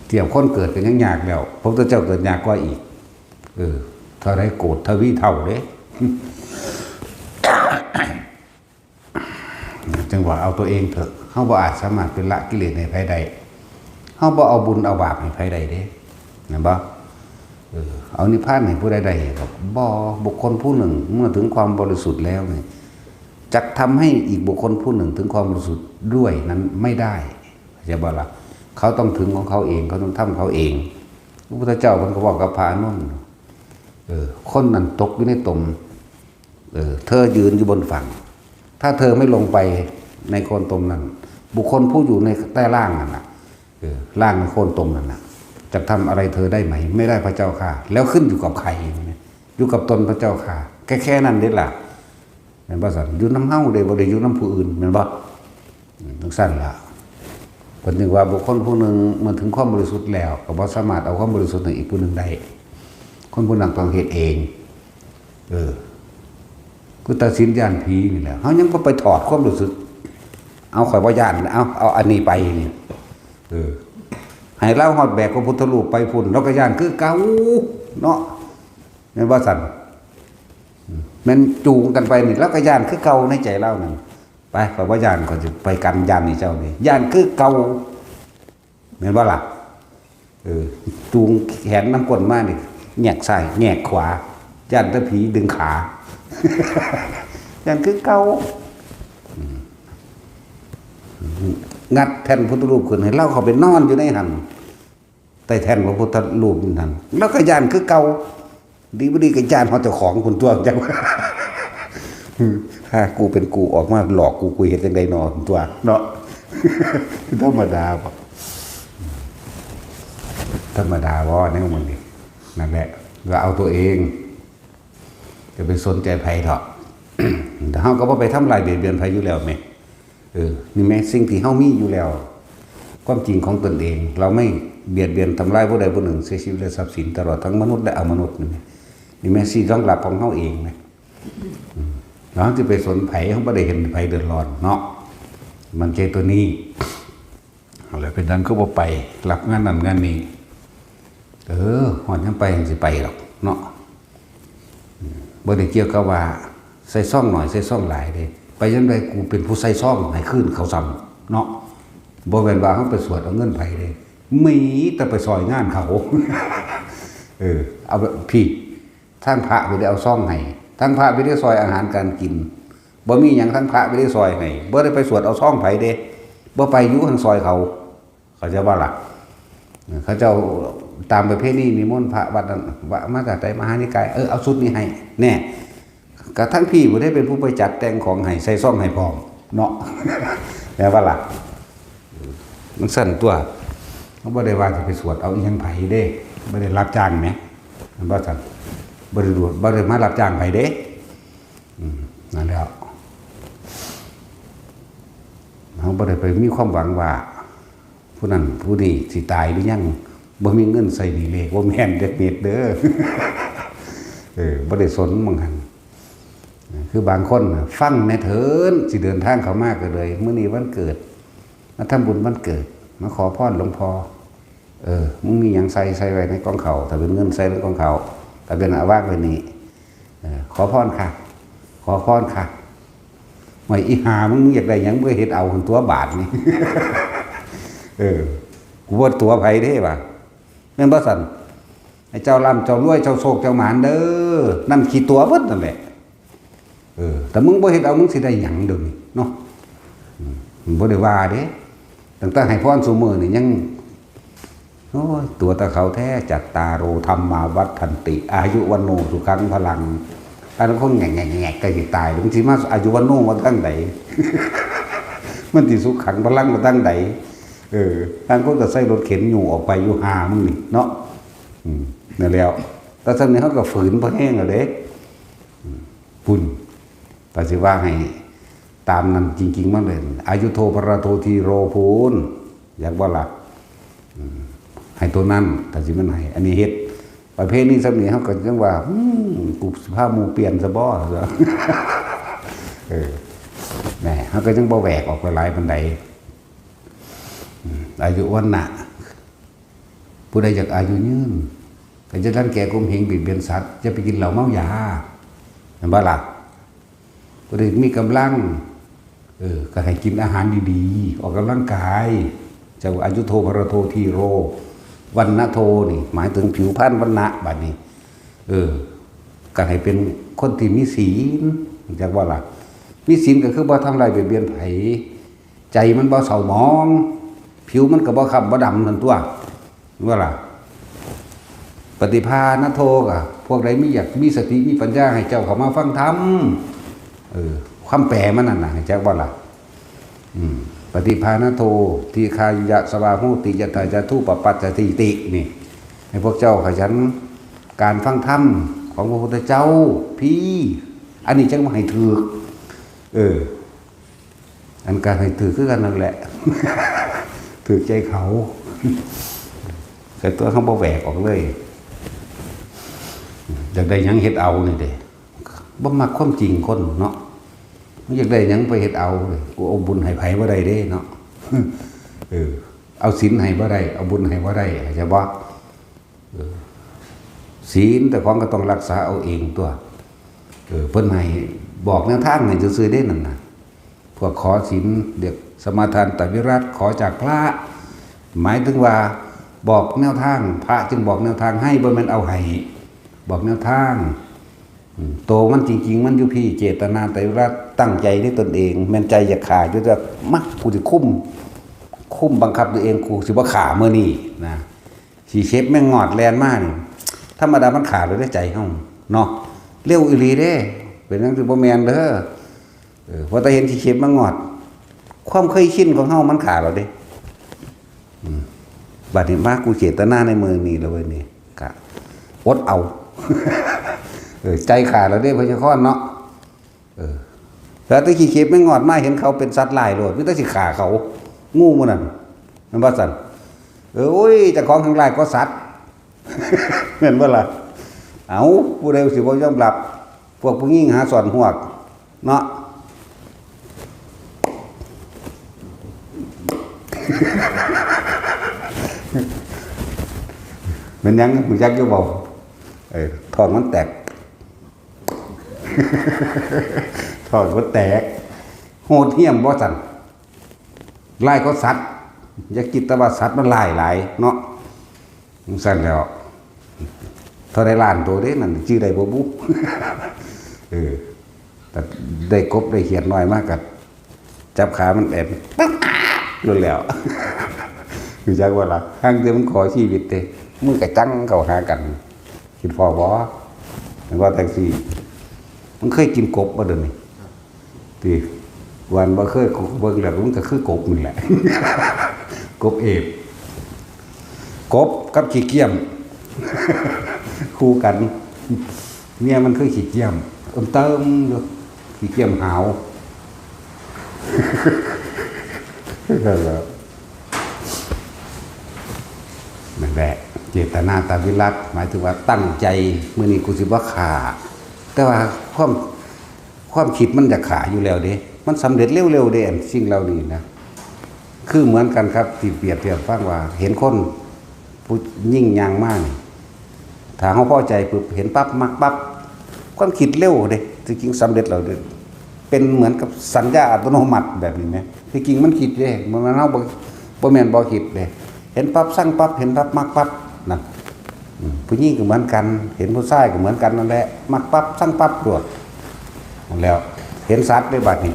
เทียบคนเกิดก็ยังยากแล้ว พระพุทธเจ้าเกิดยากกว่าอีก เออ เท่าใดโกฏทวีเท่าเด้ จังว่าเอาตัวเองเถอะ เฮาบ่อาจสามารถไปละกิเลสให้ไผได้ เฮาบ่เอาบุญเอาบาปให้ไผได้เด้ แม่นบ่ เออ เอานิพพานให้ผู้ใดได้ บ่ บุคคลผู้หนึ่งเมื่อถึงความบริสุทธิ์แล้วเนี่ย จักทำให้อีกบุคคลผู้หนึ่งถึงความบริสุทธิ์ด้วยนั้นไม่ได้ เข้าใจบ่ล่ะ เขาต้องถึงของเขาเอง เขาต้องทำเขาเอง พระพุทธเจ้าเพิ่นก็บอกกับพระอานนท์ เออ คนนั้นตกอยู่ในตม เออ เธอยืนอยู่บนฝั่ง ถ้าเธอไม่ลงไปในโคลนตมนั้น บุคคลผู้อยู่ในใต้ล่างนั่นน่ะ เออ ล่างในโคลนตมนั่นน่ะ จะทำอะไรเธอได้ไหม ไม่ได้พระเจ้าข้า แล้วขึ้นอยู่กับใคร อยู่กับตนพระเจ้าข้า แค่ แค่นั้นเด้ล่ะ แม่นบ่ซั่น อยู่นำเฮาเด้ บ่ได้อยู่นำผู้อื่น แม่นบ่ อืม จังซั่นล่ะ เพิ่นจึงว่าบุคคลผู้หนึ่งเมื่อถึงความบริสุทธิ์แล้ว ก็บ่สามารถเอาความบริสุทธิ์ให้อีกผู้หนึ่งได้ คนผู้นั้นต้องเฮ็ดเอง เออ คือตัดสินย้านผีนี่แหละ เฮายังบ่ไปถอดความรู้สึก เอา ข่อยบ่ย้าน เอา เอาอันนี้ไปนี่ เออ ให้ลาวฮอดแบกพระพุทธรูปไปพุ้น ลาวก็ย้านคือเก่าเนาะ แม่นบ่ซั่น แม่นจูงกันไปนี่ ลาวก็ย้านคือเก่าในใจลาวนั่น ไป ข่อยบ่ย้าน ข่อยสิไปกันย้านนี่เจ้านี่ ย้านคือเก่า แม่นบ่ล่ะ เออ จูงแขนนำก้นมานี่ แงกซ้าย แงกขวา ย้านแต่ผีดึงขา ย้านคือเก่า อืม งัดแท่นพุทธรูปขึ้น ให้ลาวเข้าไปนอนอยู่ในหั่น ใต้แท่นพระพุทธรูปนั่น ลาวก็ย้านคือเก่า ดีบ่ดีก็ย้านฮอดเจ้าของพุ้นตัว จังว่า ถ้ากูเป็นกูออกมาหลอกกู กูเฮ็ดจั่งใดน้อ พุ้นตัวเนาะ ธรรมดาบ่ ธรรมดาบ่ แนวมันนี่ นั่นแหละ ก็เอาตัวเอง จะไปสนใจไผเถาะ แต่เฮาก็บ่ไปทำลายเบียดเบียนไผอยู่แล้วแหม เออ นี่แม้สิ่งที่เฮามีอยู่แล้ว ความจริงของตนเอง เราไม่เบียดเบียนทำร้ายผู้ใดผู้หนึ่ง เสียชีวิตและทรัพย์สิน ตลอดทั้งมนุษย์และอมนุษย์นี่แม้ นี่แม้สิ่งรองรับของเฮาเองนะ อืม เราจะไปสนไผ เฮาบ่ได้เห็นไผเดือดร้อนเนาะ มันใจตัวนี้ แล้วเป็นดังก็บ่ไป รับงานนั่นงานนี้ เออ ฮอดยามไปจั่งสิไปดอกเนาะ อืม บ่ได้เกี่ยวกับว่าใส่ซองหน่อยใส่ซองหลายเด้ ไปยามใดกูเป็นผู้ใส่ซองให้คืนเขาซ้ำเนาะ บ่แม่นว่าเฮาไปสวดเอาเงินไผเด้ มีแต่ไปซอยงานเขา เออ เอาแบบ พี่ ทางพระบ่ได้เอาซองให้ ทางพระบ่ได้ซอยอาหารการกิน บ่มีหยัง ทางพระบ่ได้ซอยให้ บ่ได้ไปสวดเอาซองไผเด้ บ่ไปอยู่หั่นซอยเขา เข้าใจบ่ล่ะ เขาเจ้าตามประเพณีนิมนต์พระวัดนั้น ว่ามาจากใด มหานิกาย เออ เอาชุดนี้ให้ แน่ กะทั้งพี่บ่ได้เป็นผู้ไปจัดแต่งของให้ ใส่ซองให้พร้อมเนาะ แม่นบ่ล่ะ มันซั่นตัว เขาบ่ได้ว่าจะไปสวดเอาอีหยังไผเด้ บ่ได้รับจ้างแหม แม่นบ่ซั่น บ่ได้ดู บ่ได้มารับจ้างไผเด้ อืม นั่นแหละ เฮาบ่ได้ไปมีความหวังว่า ผู้นั้นผู้นี้สิตายหรือยัง บ่มีเงินใส่หนี้เลข บ่แม่นจักเม็ดเด้อ เออ บ่ได้สนหม่องหั่น คือบางคนน่ะ ฟังแหน่เถิน สิเดินทางเข้ามาก็เลย มื้อนี้วันเกิด มาทำบุญวันเกิด มาขอพรหลวงพ่อ เออ มึงมีหยังใส่ ใส่ไว้ในกล่องข้าว ถ้าเป็นเงินใส่ในกล่องข้าว ถ้าเป็นเอาวางไว้นี่ เออ ขอพรค่ะ ขอพรค่ะ ไว้อีห่า มึงอยากได้หยัง มึงก็เฮ็ดเอาหั่นตัวบาดนี่ เออ กูบ่ตั๋วไผเด้ว่า แม่นบ่ซั่น ให้เจ้าร่ำเจ้ารวย เจ้าโชคเจ้าหมานเด้อ นั่นขี้ตั๋วเบิดนั่นแหละ เออ แต่มึงบ่เฮ็ดเอา มึงสิได้หยังเดี๋ยวนี้เนาะ อืม บ่ได้ว่าเด้ ตั้งแต่ให้พรซุมื้อนี่ยัง โอ้ย ตั๋วแต่เขาแท้ จัตตาโร ธัมมา วัฑฒันติ อายุ วัณโณ สุขัง พลัง อันนั้นคนแงกๆๆ ใกล้สิตาย มันสิมาอายุ วัณโณ มาทางใด มันสิสุขัง พลัง มาทางใด เออ บางคนก็ใส่รถเข็นอยู่ออกไปอยู่ห่ามึงนี่เนาะ อืม นั่นแล้ว แต่ซั่นนี่เขาก็ฝืนพอแห้งแล้วเด้ อืม พุ้น แต่สิว่าให้ตามนั้นจริงๆ มันเลย อายุโทพระโทธีโร พุ้น อยากบ่ล่ะ อืม ให้ตัวนั้น แต่สิมันให้ อันนี้เฮ็ด ประเพณีส่ำนี้เขาก็ยังว่า อืม กูสิพาหมู่เปลี่ยนซะบ่ เออ แหม เขาก็ยังบ่แหวกออกไปหลายปานใด อืม อายุวรรณะ ผู้ใดอยากอายุยืน ก็จะรังแกข่มเหงเบียดเบียนสัตว์ อย่าไปกินเหล้าเมายา แม่นบ่ล่ะ ผู้ใดมีกำลัง เออ ก็ให้กินอาหารดีๆ ออกกำลังกาย เจ้าอายุโทพระโทธีโร วัณโณโทนี่ หมายถึงผิวพรรณวรรณะ บัดนี้ เออ ก็ให้เป็นคนที่มีศีล จักบ่ล่ะ มีศีลก็คือบ่ทำร้ายเบียดเบียนไผ ใจมันบ่เศร้าหมอง ผิวมันก็บ่คล้ำบ่ดำนั่นตัว ว่าล่ะ ปฏิภาณโทก็ พวกใดมีอยากมีสติมีปัญญา ให้เจ้าเข้ามาฟังธรรม เออ ความแปลมันนั่นน่ะ จักบ่ล่ะ อืม ปฏิภาณโท ทีฆายุยะสวาโหติ ยัตถาจาธุปปัจจติติ นี่ ให้พวกเจ้าขยันการฟังธรรมของพระพุทธเจ้า พี่ อันนี้จังว่าให้ถืก เออ อันการให้ถืกคือกันนั่นแหละ ถืกใจเขา แต่ตัวเขาบ่แหวกออกเลย อยากได้หยังเฮ็ดเอานี่เด้ บ่มักความจริงคนเนาะ มันอยากได้หยังไปเฮ็ดเอาเลย กูเอาบุญให้ไผบ่ได้เด้เนาะ เออ เอาศีลให้บ่ได้ เอาบุญให้บ่ได้ เข้าใจบ่ เออ ศีลแต่ของก็ต้องรักษาเอาเองตัว เออ เพิ่นให้บอกแนวทางให้ซื่อๆเด้นั่นน่ะ พวกขอศีล เรียกสมาทานตวิรัติ ขอจากพระ หมายถึงว่าบอกแนวทาง พระจึงบอกแนวทางให้ บ่แม่นเอาให้ บอกแนวทาง อืม โตมันจริงๆ มันอยู่พี่ เจตนาตวิรัติ ตั้งใจด้วยตนเอง แม่นใจอยากฆ่าอยู่ แต่มัก กูสิคุม คุมบังคับตัวเอง กูสิบ่ฆ่ามื้อนี้นะ สิเข็บแมงงอดแล่นมานี่ ธรรมดามันฆ่าโลดเด้ใจเฮาเนาะ เร็วอีหลีเด้ เป็นจั่งซี้บ่แม่นเด้อ เออ พอแต่เห็นสิเข็บแมงงอด ความเคยชินของเฮามันฆ่าโลดเด้ อืม บัดนี้มากูเจตนาในมื้อนี้แล้วเว้ยนี่ กะอดเอา เออ ใจฆ่าโลดเด้ พญาคอนเนาะ เออ ใจ แล้วแต่ขี้เข็บไม่งอดมาเห็นเขาเป็นสัตว์ร้ายโลด มีแต่สิฆ่าเขา งูหมู่นั่น มันว่าซั่น เออ โอ้ย เจ้าของแห่งร้ายกว่าสัตว์ แม่นบ่ล่ะ เอ้า ผู้ใดสิบ่ยอมรับ พวกผู้หญิงหาซ่อนฮวก เนาะ แม่นหยัง รู้จักอยู่บ่ เออ ท้องมันแตก ท้องมันแตก โหดเหี้ยมบ่ซั่น ร้ายกว่าสัตว์ อย่าคิดแต่ว่าสัตว์มันร้ายหลายเนาะ จั่งซั่นแหล้ว เท่าใดล้านโตเด้นั่น จื่อได้บ่บุ เออ แต่ได้กบได้เขียดน้อยมาก็จับขามันแอบ ปึ๊บ โลดแหล้ว รู้จักบ่ล่ะ ห่าลางเทื่อมันขอชีวิตเด้ มือก็จั่งเข้าหากัน คิดพ้อบ่ แม่นว่าจั่งซี้ มึงเคยกินกบบ่เดี๋ยวนี้ ติ วันบ่เคย กูเบิ่งแล้วมันก็คือกบนี่แหละ กบเอฟ กบกับขี้เกียม คู่กัน เมียมันคือขี้เกียม เอิ้มเติมอยู่ ขี้เกียมหาว นั่นแหละ นั่นแหละ เจตนาตาวิรัต หมายถึงว่าตั้งใจ มื้อนี้กูสิบ่ฆ่า แต่ว่าความ ความคิดมันอยากฆ่าอยู่แล้วเด้ มันสำเร็จเร็วๆเด้ อันสิ่งเหล่านี้นะ คือเหมือนกันครับ ที่เปรียบเทียบฟังว่า เห็นคนผู้หญิงย่างมานี่ ถ้าเราพอใจปุ๊บ เห็นปั๊บ มักปั๊บ ความคิดเร็วเด้ ที่จริงสำเร็จแล้วเด้ เป็นเหมือนกับสัญญาอัตโนมัติแบบนี้แหม ที่จริงมันคิดเด้ บ่แม่นเราบ่ บ่แม่นบ่คิดเด้ เห็นปั๊บ ซังปั๊บ เห็นปั๊บ มักปั๊บ นั่น อืม ผู้หญิงก็เหมือนกัน เห็นผู้ชายก็เหมือนกันนั่นแหละ มักปั๊บ ซังปั๊บโลด นั่นแหล้ว เห็นสัตว์ได้บัดนี้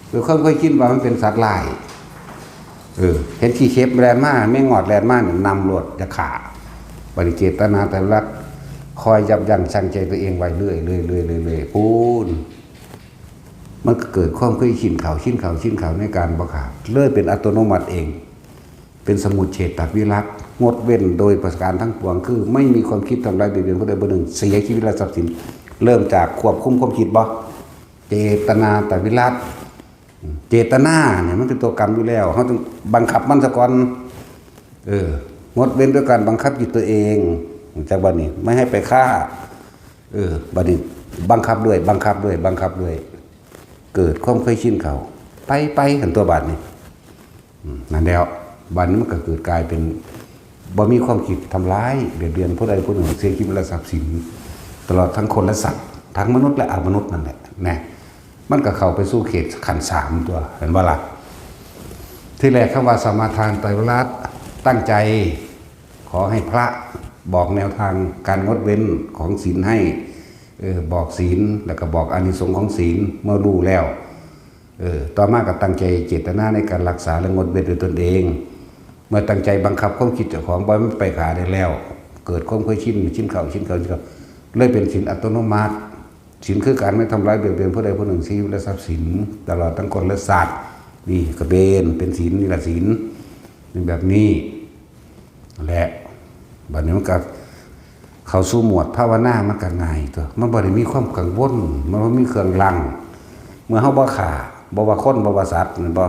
คือคนเคยคิดว่ามันเป็นสัตว์ร้าย เออ เห็นขี้เข็บแล่นมา แมงงอดแล่นมานี่นำโลดจะฆ่า บัดนี้เจตนาตาวิรัต คอยยับยั้งชั่งใจตัวเองไว้เรื่อยๆ เรื่อยๆ เรื่อยๆ พู้น มันก็เกิดความเคยชินเข้า ชินเข้า ชินเข้าในการบ่ฆ่า เลยเป็นอัตโนมัติเอง เป็นสมุจเฉทวิรัต งดเว้นโดยประการทั้งปวง คือไม่มีความคิดทำร้ายเบียดเบียนผู้ใดผู้หนึ่ง เสียชีวิตและทรัพย์สิน เริ่มจากควบคุมความคิดบ่ เจตนาตาวิรัต เจตนาเนี่ยมันเป็นตัวกรรมอยู่แล้ว เราต้องบังคับมันซะก่อน เออ งดเว้นด้วยการบังคับจิตตัวเอง จากบัดนี้ ไม่ให้ไปฆ่า เออ บัดนี้ บังคับด้วย บังคับด้วย บังคับด้วย เกิดความเคยชินเข้า ไป ไป หั้นตัวบัดนี้ อืม นั่นแล้ว บัดนี้มันก็เกิดกลายเป็น บ่มีความคิดทำร้ายเบียดเบียนผู้ใดผู้หนึ่ง เสียชีวิตและทรัพย์สิน ตลอดทั้งคนและสัตว์ ทั้งมนุษย์และอมนุษย์นั่นแหละ นะ มันก็เข้าไปสู่เขตขันธ์สามตัว เห็นบ่ล่ะ ที่แรกคำว่าสมาทานไตรวิรัต ตั้งใจ ขอให้พระบอกแนวทางการงดเว้นของศีลให้ เออ บอกศีล แล้วก็บอกอานิสงส์ของศีล เมื่อรู้แล้ว เออ ต่อมาก็ตั้งใจเจตนาในการรักษาและงดเว้นด้วยตนเอง เมื่อตั้งใจบังคับความคิดเจ้าของบ่ให้มันไปฆ่าได้แล้ว เกิดความเคยชิน ชินเข้า ชินเข้า ชินเข้า เลยเป็นศีลอัตโนมัติ ศีลคือการไม่ทำร้ายเบียดเบียนผู้ใดผู้หนึ่ง ชีวิตและทรัพย์สิน ตลอดทั้งคนและสัตว์ นี่ก็เป็น เป็นศีล นี่ละศีล เป็นแบบนี้ และบัดนี้มันก็เข้าสู่หมวดภาวนา มันก็ง่ายตัว มันบ่ได้มีความกังวล มันบ่มีเครื่องลัง เมื่อเฮาบ่ฆ่า บ่ว่าคน บ่ว่าสัตว์ แม่นบ่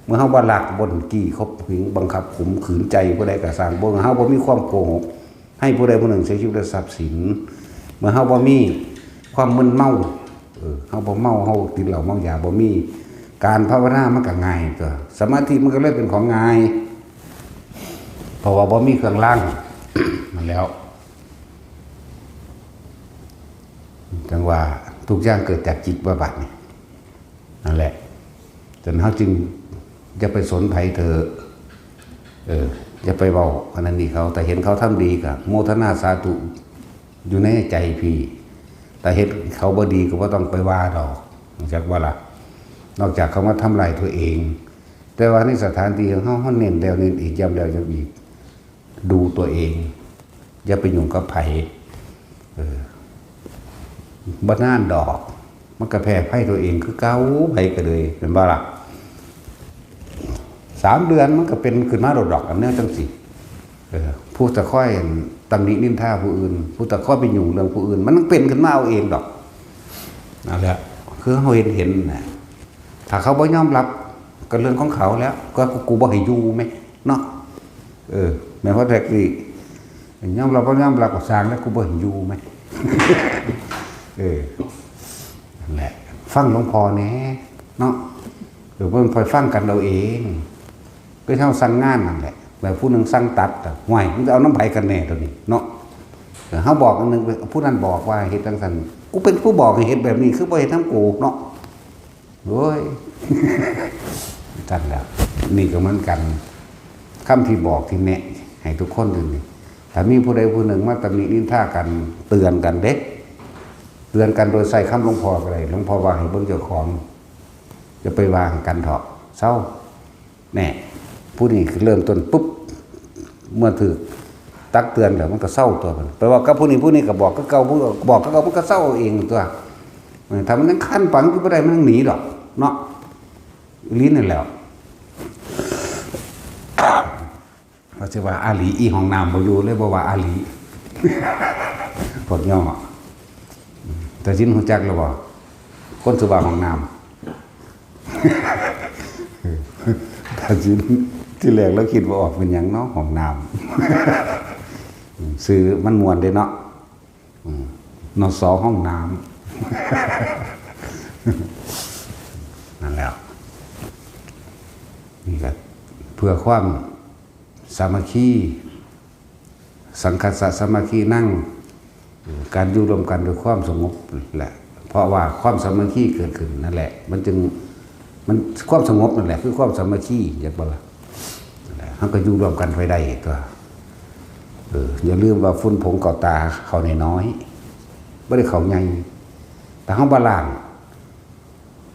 เมื่อเฮาบ่ลัก บ่จี้ ข่มเหง บังคับ ข่มขืนใจผู้ใดก็ซ่าง บ่ เฮาบ่มีความโกหก ให้ผู้ใดผู้หนึ่งเสียชีวิตและทรัพย์สิน เมื่อเฮาบ่มีความมึนเมา เออ เฮาบ่เมา เฮาติดเหล้าเมายา บ่มี การภาวนามันก็ง่ายตัว สมาธิมันก็เลยเป็นของง่าย เพราะว่าบ่มีเครื่องลัง นั่นแหล้ว จั่งว่าทุกอย่างเกิดจากจิต ว่าบัดนี้ นั่นแหละ ฉะนั้นเฮาจึงอย่าไปสนไผเถอะ เออ อย่าไปเว้าอันนั้นนี่เขา แต่เห็นเขาทำดีก็โมทนาสาธุอยู่ในใจพี่ แต่เห็นเขาบ่ดีก็บ่ต้องไปว่าดอก รู้จักบ่ล่ะ นอกจากเขามาทำลายตัวเอง แต่ว่าในสถานที่ของเฮา เฮาเน้นแล้วเน้นอีก ย้ำแล้วย้ำอีก ดูตัวเอง อย่าไปยุ่งกับไผ เออ บ่นานดอก มันก็แพ้ภัยตัวเองคือเก่า ไผก็เลย แม่นบ่ล่ะ สามเดือนมันก็เป็นขึ้นมาดอกๆ อันแนวจั่งซี้ เออ ผู้ตะคอยตำหนินินทาผู้อื่น ผู้ตะคอยไปยุ่งเรื่องผู้อื่น มันเป็นขึ้นมาเอาเองดอก นั่นแหละ คือเฮาเห็นเห็นน่ะ ถ้าเขาบ่ยอมรับ ก็เรื่องของเขาแล้ว ก็กูบ่ให้อยู่แหมเนาะ เออ แม่นบ่แท็กซี่ ยอมรับบ่ยอมรับก็ซ่างแล้ว กูบ่ให้อยู่แหม เออ นั่นแหละ ฟังหลวงพ่อแหน่เนาะ เออ เพิ่นค่อยฟังกันเอาเอง ก็เฮาสั่งงานนั่นแหละ แบบผู้หนึ่งสั่งตัดอะ ห่วย มึงจะเอานำไผกันแน่ตัวนี้เนาะ เออ เฮาบอกอันหนึ่ง ผู้นั้นบอกว่าเฮ็ดจั่งซั่น กูเป็นผู้บอกให้เฮ็ดแบบนี้ คือบ่เฮ็ดนำกูเนาะ โอ้ย จั่งแล้ว นี่ก็เหมือนกัน คำที่บอกที่แนะ ให้ทุกคนอยู่นี่ ถ้ามีผู้ใดผู้หนึ่งมาตำหนินินทากัน เตือนกันเด้ เตือนกันโดยใช้คำหลวงพ่อก็ได้ หลวงพ่อว่าให้เบิ่งเจ้าของ อย่าไปว่ากันเถาะ เซา แน่ ผู้นี้คือเริ่มต้นปุ๊บ เมื่อถืกตักเตือนแล้วมันก็เซาตัวมัน ไปเว้ากับผู้นี้ ผู้นี้ก็บอกคือเก่า ผู้บอกคือเก่า มันก็เซาเองตัว เออ ถ้ามันยังคันปานอยู่บ่ได้ มันยังหนีดอก เนาะ อีหลีนั่นแหล้ว เขาสิว่าอาหลี อีห้องน้ำบ่อยู่ เลยบ่ว่าอาหลี พวกย่อ ตาจินฮู้จักแล้วบ่ คนสิว่าห้องน้ำ ตาจิน ที่แรกเราคิดบ่ออกเป็นหยังเนาะ ห้องน้ำ ชื่อมันม่วนเด้เนาะ อืม นส ห้องน้ำ นั่นแหละ นี่ก็เพื่อความสามัคคี สังคัสสะสามัคคีนัง เอ่อ การอยู่ร่วมกันด้วยความสงบแหละ เพราะว่าความสามัคคีเกิดขึ้นนั่นแหละ มันจึง มัน ความสงบนั่นแหละ คือความสามัคคี อยากบ่ล่ะ นั่นแหละ เราก็อยู่ร่วมกันไปได้ตัว เออ อย่าลืมว่าฝุ่นผงเข้าตาเข้าน้อยๆ บ่ได้เข้าใหญ่ แต่เราบ่ล้าง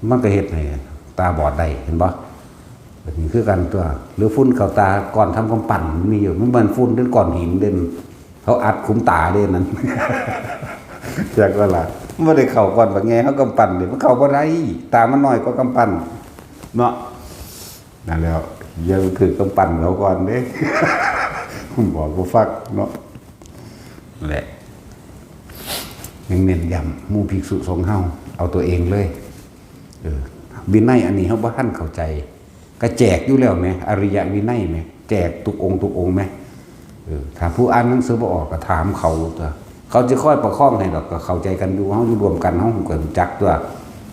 มันก็เฮ็ดให้ตาบอดได้ เห็นบ่ นี่คือกันตัว หรือฝุ่นเข้าตาก้อนทำกำปั้น มันมีอยู่ มันบ่แม่นฝุ่นเด้ ก้อนหินเด้ เขาอัดขุมตาเด้นั่น จักว่าล่ะ มันบ่ได้เข้าก้อนบักแง เขากำปั้นเด้ มันเข้าบ่ได้ ตามันน้อยกว่ากำปั้น เนาะ นั่นแหล้ว อย่าไปถือกำปั้นเขาก่อนเด้ บอกบ่ฟังเนาะ นั่นแหละ ยังเน้นย้ำหมู่ภิกษุสงฆ์เฮา เอาตัวเองเลย เออ วินัยอันนี้เฮาบ่ทันเข้าใจ ก็แจกอยู่แล้วแหม อริยวินัยแหม แจกทุกองค์ทุกองค์แหม เออ ถ้าผู้อ่านหนังสือบ่ออกก็ถามเขาตัว เขาจะคอยประคองให้ดอก ก็เข้าใจกันอยู่ เฮาอยู่ร่วมกัน เฮาก็รู้จักตัว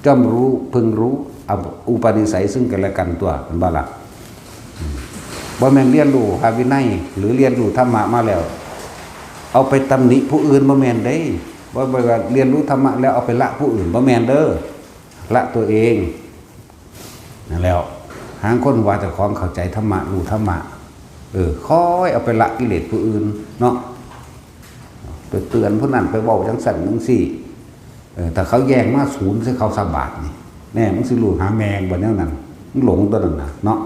ย่อมรู้ พึงรู้ เอาอุปนิสัยซึ่งกันและกันตัว เห็นบ่ล่ะ อืม บ่แม่นเรียนรู้พระวินัย หรือเรียนรู้ธรรมะมาแล้ว เอาไปตำหนิผู้อื่น บ่แม่นเด้ บ่ บ่ว่าเรียนรู้ธรรมะแล้วเอาไปละผู้อื่น บ่แม่นเด้อ ละตัวเอง นั่นแหล้ว หางคนว่าเจ้าของเข้าใจธรรมะ รู้ธรรมะ เออ คอยเอาไปละกิเลสผู้อื่นเนาะ ไปเตือนผู้นั้น ไปเว้าจังซั่นจังซี่ เออ ถ้าเขาแย่งมาสูนใส่เขาซะบาดนี่ แน่ มึงสิรู้หาแม่งบ่แนวนั้น มึงหลงตัวนั้นน่ะเนาะ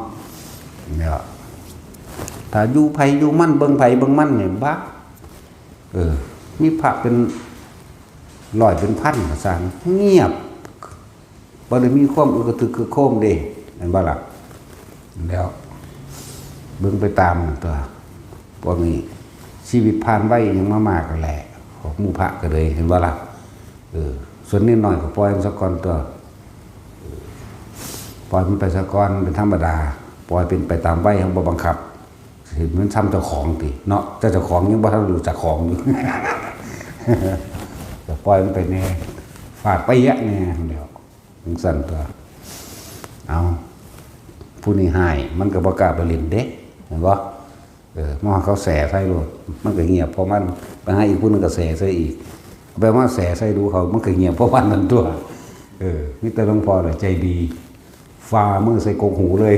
เนี่ย ถ้าอยู่ไผอยู่มัน เบิ่งไผเบิ่งมันเนี่ย บ้า เออ มีพระเป็นร้อยเป็นพันก็ซ่าง เงียบ บ่ได้มีความอึกกระทึกครึกโครมเด้ แม่นบ่ล่ะ แล้ว เบิ่งไปตามนั่นตัว พวกนี้ ชีวิตผ่านไวยังมามากกันแหละ พวกหมู่พระก็เลย เห็นบ่ล่ะ เออ ส่วนนิดหน่อยก็ปล่อยมันซะก่อนตัว เออ ปล่อยมันไปซะก่อน เป็นธรรมดา ปล่อยเป็นไปตามวัย เฮาบ่บังคับ เห็นมันซ้ำเจ้าของติเนาะ แต่เจ้าของยังบ่ทันรู้จักของอยู่ ก็ปล่อยมันไปแน่ ฝากไปเยียะแน่ เดี๋ยว จังซั่นตัว เอา ผู้นี้ฮ้าย มันก็บ่กล้าไปเล่นเด้ เห็นบ่ เออ มาเขาแส่ใส่โลด มันก็เงียบเพราะมัน ไปหาอีกผู้หนึ่งก็แส่ใส่อีก ไปมาแส่ใส่ดูเขา มันก็เงียบเพราะมันนั่นตัว เออ มีแต่หลวงพ่อแหละใจดี ฝ่ามือใส่กกหูเลย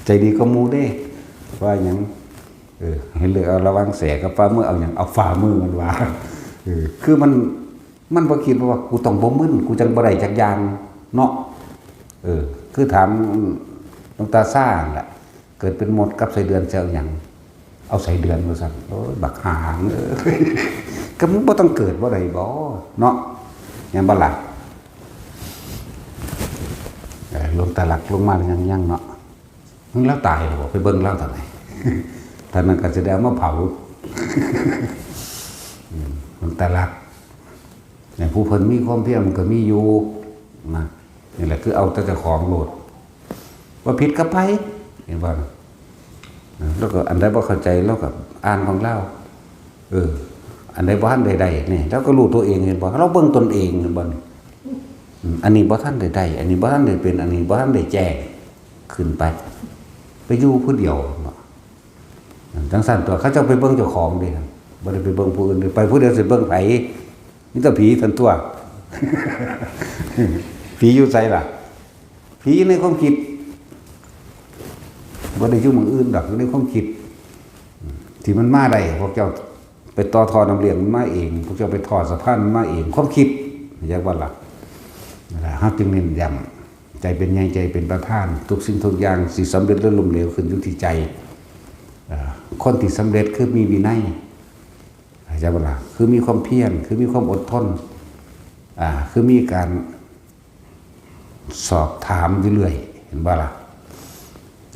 ใจดีก็มูเด้ ว่าหยัง เออ ให้เลือกเอาระหว่างแส่กับฝ่ามือ เอาหยัง เอาฝ่ามือมันว่า เออ คือมัน มันบ่คิดว่ากูต้องบ่มึน กูจังบ่ได้จักอย่างเนาะ เออ คือถามหลวงตาซ่าหั่นล่ะ เกิดเป็นมดกับไส้เดือนสิเอาหยัง เอาไส้เดือนว่าซั่น โอ้ย บักห่าเอ้ย ก็มึงบ่ต้องเกิดบ่ได้บ่เนาะ แม่นบ่ล่ะ เออ หลวงตาหลักลงมาหรือยัง ยังเนาะ มึงแล้วตายแล้วบ่ ไปเบิ่งแล้วตอนไหน ตอนนั้นก็สิได้เอามาเผา อืม หลวงตาหลัก เนี่ย ผู้เพิ่นมีความเพียรมันก็มีอยู่นะ นี่แหละคือเอาแต่เจ้าของโลด ว่าผิดกับไผ เห็นบ่ แล้วก็อันใดบ่เข้าใจเราก็อ่านของเรา เออ อันใดบ่ทันได้ได้นี่ เราก็รู้ตัวเอง เห็นบ่ เราเบิ่งตนเอง เห็นบ่ อืม อันนี้บ่ทันได้ได้ อันนี้บ่ทันได้เป็น อันนี้บ่ทันได้แจ้ง ขึ้นไป ไปอยู่ผู้เดียวเนาะ จั่งซั้นตัว เขาเจ้าไปเบิ่งเจ้าของเด้ บ่ได้ไปเบิ่งผู้อื่น ไปผู้เดียวสิเบิ่งไผ มีแต่ผีซั่นตัว ผีอยู่ไสล่ะ ผีอยู่ในความคิด บ่ได้อยู่หม่องอื่นดอก อยู่ในความคิด ที่มันมาได้ พวกเจ้าไปต่อท่อน้ำเลี้ยงมันมาเอง พวกเจ้าไปทอดสะพานมันมาเอง ความคิด เข้าใจบ่ล่ะ นั่นล่ะ เฮาจึงเน้นย้ำ ใจเป็นใหญ่ ใจเป็นประธาน ทุกสิ่งทุกอย่างสิสำเร็จหรือล้มเหลวขึ้นอยู่ที่ใจ เอ่อ คนที่สำเร็จคือมีวินัย เข้าใจบ่ล่ะ คือมีความเพียร คือมีความอดทน อ่า คือมีการสอบถามอยู่เรื่อย เห็นบ่ล่ะ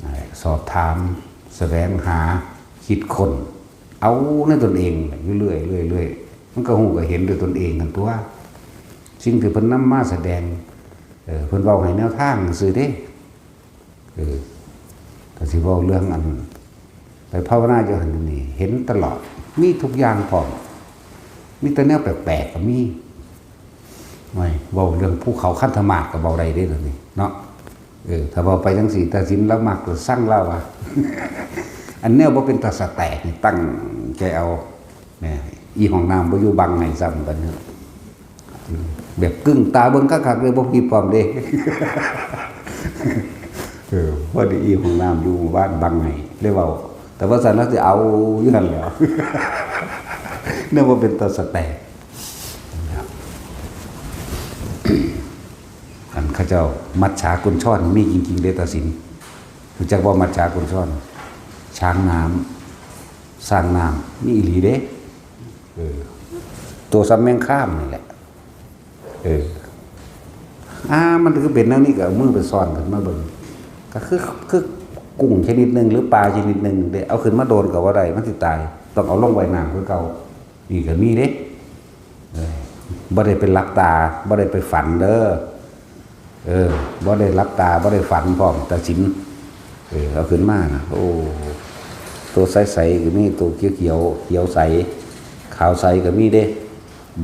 อ่า สอบถาม แสวงหา คิดค้น เอาในตนเองอยู่เรื่อย เรื่อย เรื่อย มันก็ฮู้ก็เห็นด้วยตนเองนั่นตัว สิ่งที่เพิ่นนำมาแสดง เออ เพิ่นเว้าให้แนวทางซื่อเด้ เออ ก็สิเว้าเรื่องอัน ไปภาวนาอยู่หั่นอยู่นี่ เห็นตลอด มีทุกอย่างพร้อม มีแต่แนวแปลกๆ ก็มี ไม่ เว้าเรื่องภูเขาคันธมาศก็เว้าได้เด้ เดี๋ยวนี้เนาะ เออ ถ้าเว้าไปจั่งซี้ ตาสินลาวมักก็ซังลาวว่า อันแนวบ่เป็นตาสะแตกนี่ตั้งใจเอา แหม อีห้องน้ำบ่อยู่บังให้ซ้ำบัดนี้ แบบกึ้งตาเบิ่งคักๆเลย บ่ผิดพร้อมเด้ เออ พอดีอีห้องน้ำอยู่บ้านบังให้ เลยเว้า แต่ว่าซั่นแล้วสิเอาอยู่หั่นแหล้ว เนี่ยว่าเป็นตาสะแตก อันเขาเจ้ามัจฉากุญชรมีจริงๆเด้ ตาสิน รู้จักบ่ มัจฉากุญชร ช้างน้ำ ช้างน้ำ มีอีหลีเด้ เออ ตัวส่ำแมงคามนี่แหละ เออ อ่า มันคือเป็นแนวนี้ ก็เอามือไปซ่อนขึ้นมาเบิ่ง ก็คือ คือกุ้งชนิดหนึ่งหรือปลาชนิดหนึ่งเด้ เอาขึ้นมาโดนก็บ่ได้ มันสิตาย ต้องเอาลงไว้น้ำคือเก่า นี่ก็มีเด้ เออ บ่ได้ไปหลับตา บ่ได้ไปฝันเด้อ เออ บ่ได้หลับตา บ่ได้ฝันพร้อม ตาสิน เออ เอาขึ้นมานะ โอ้ ตัวใสๆก็มี ตัวเขียวๆ เขียวใส ขาวใสก็มีเด้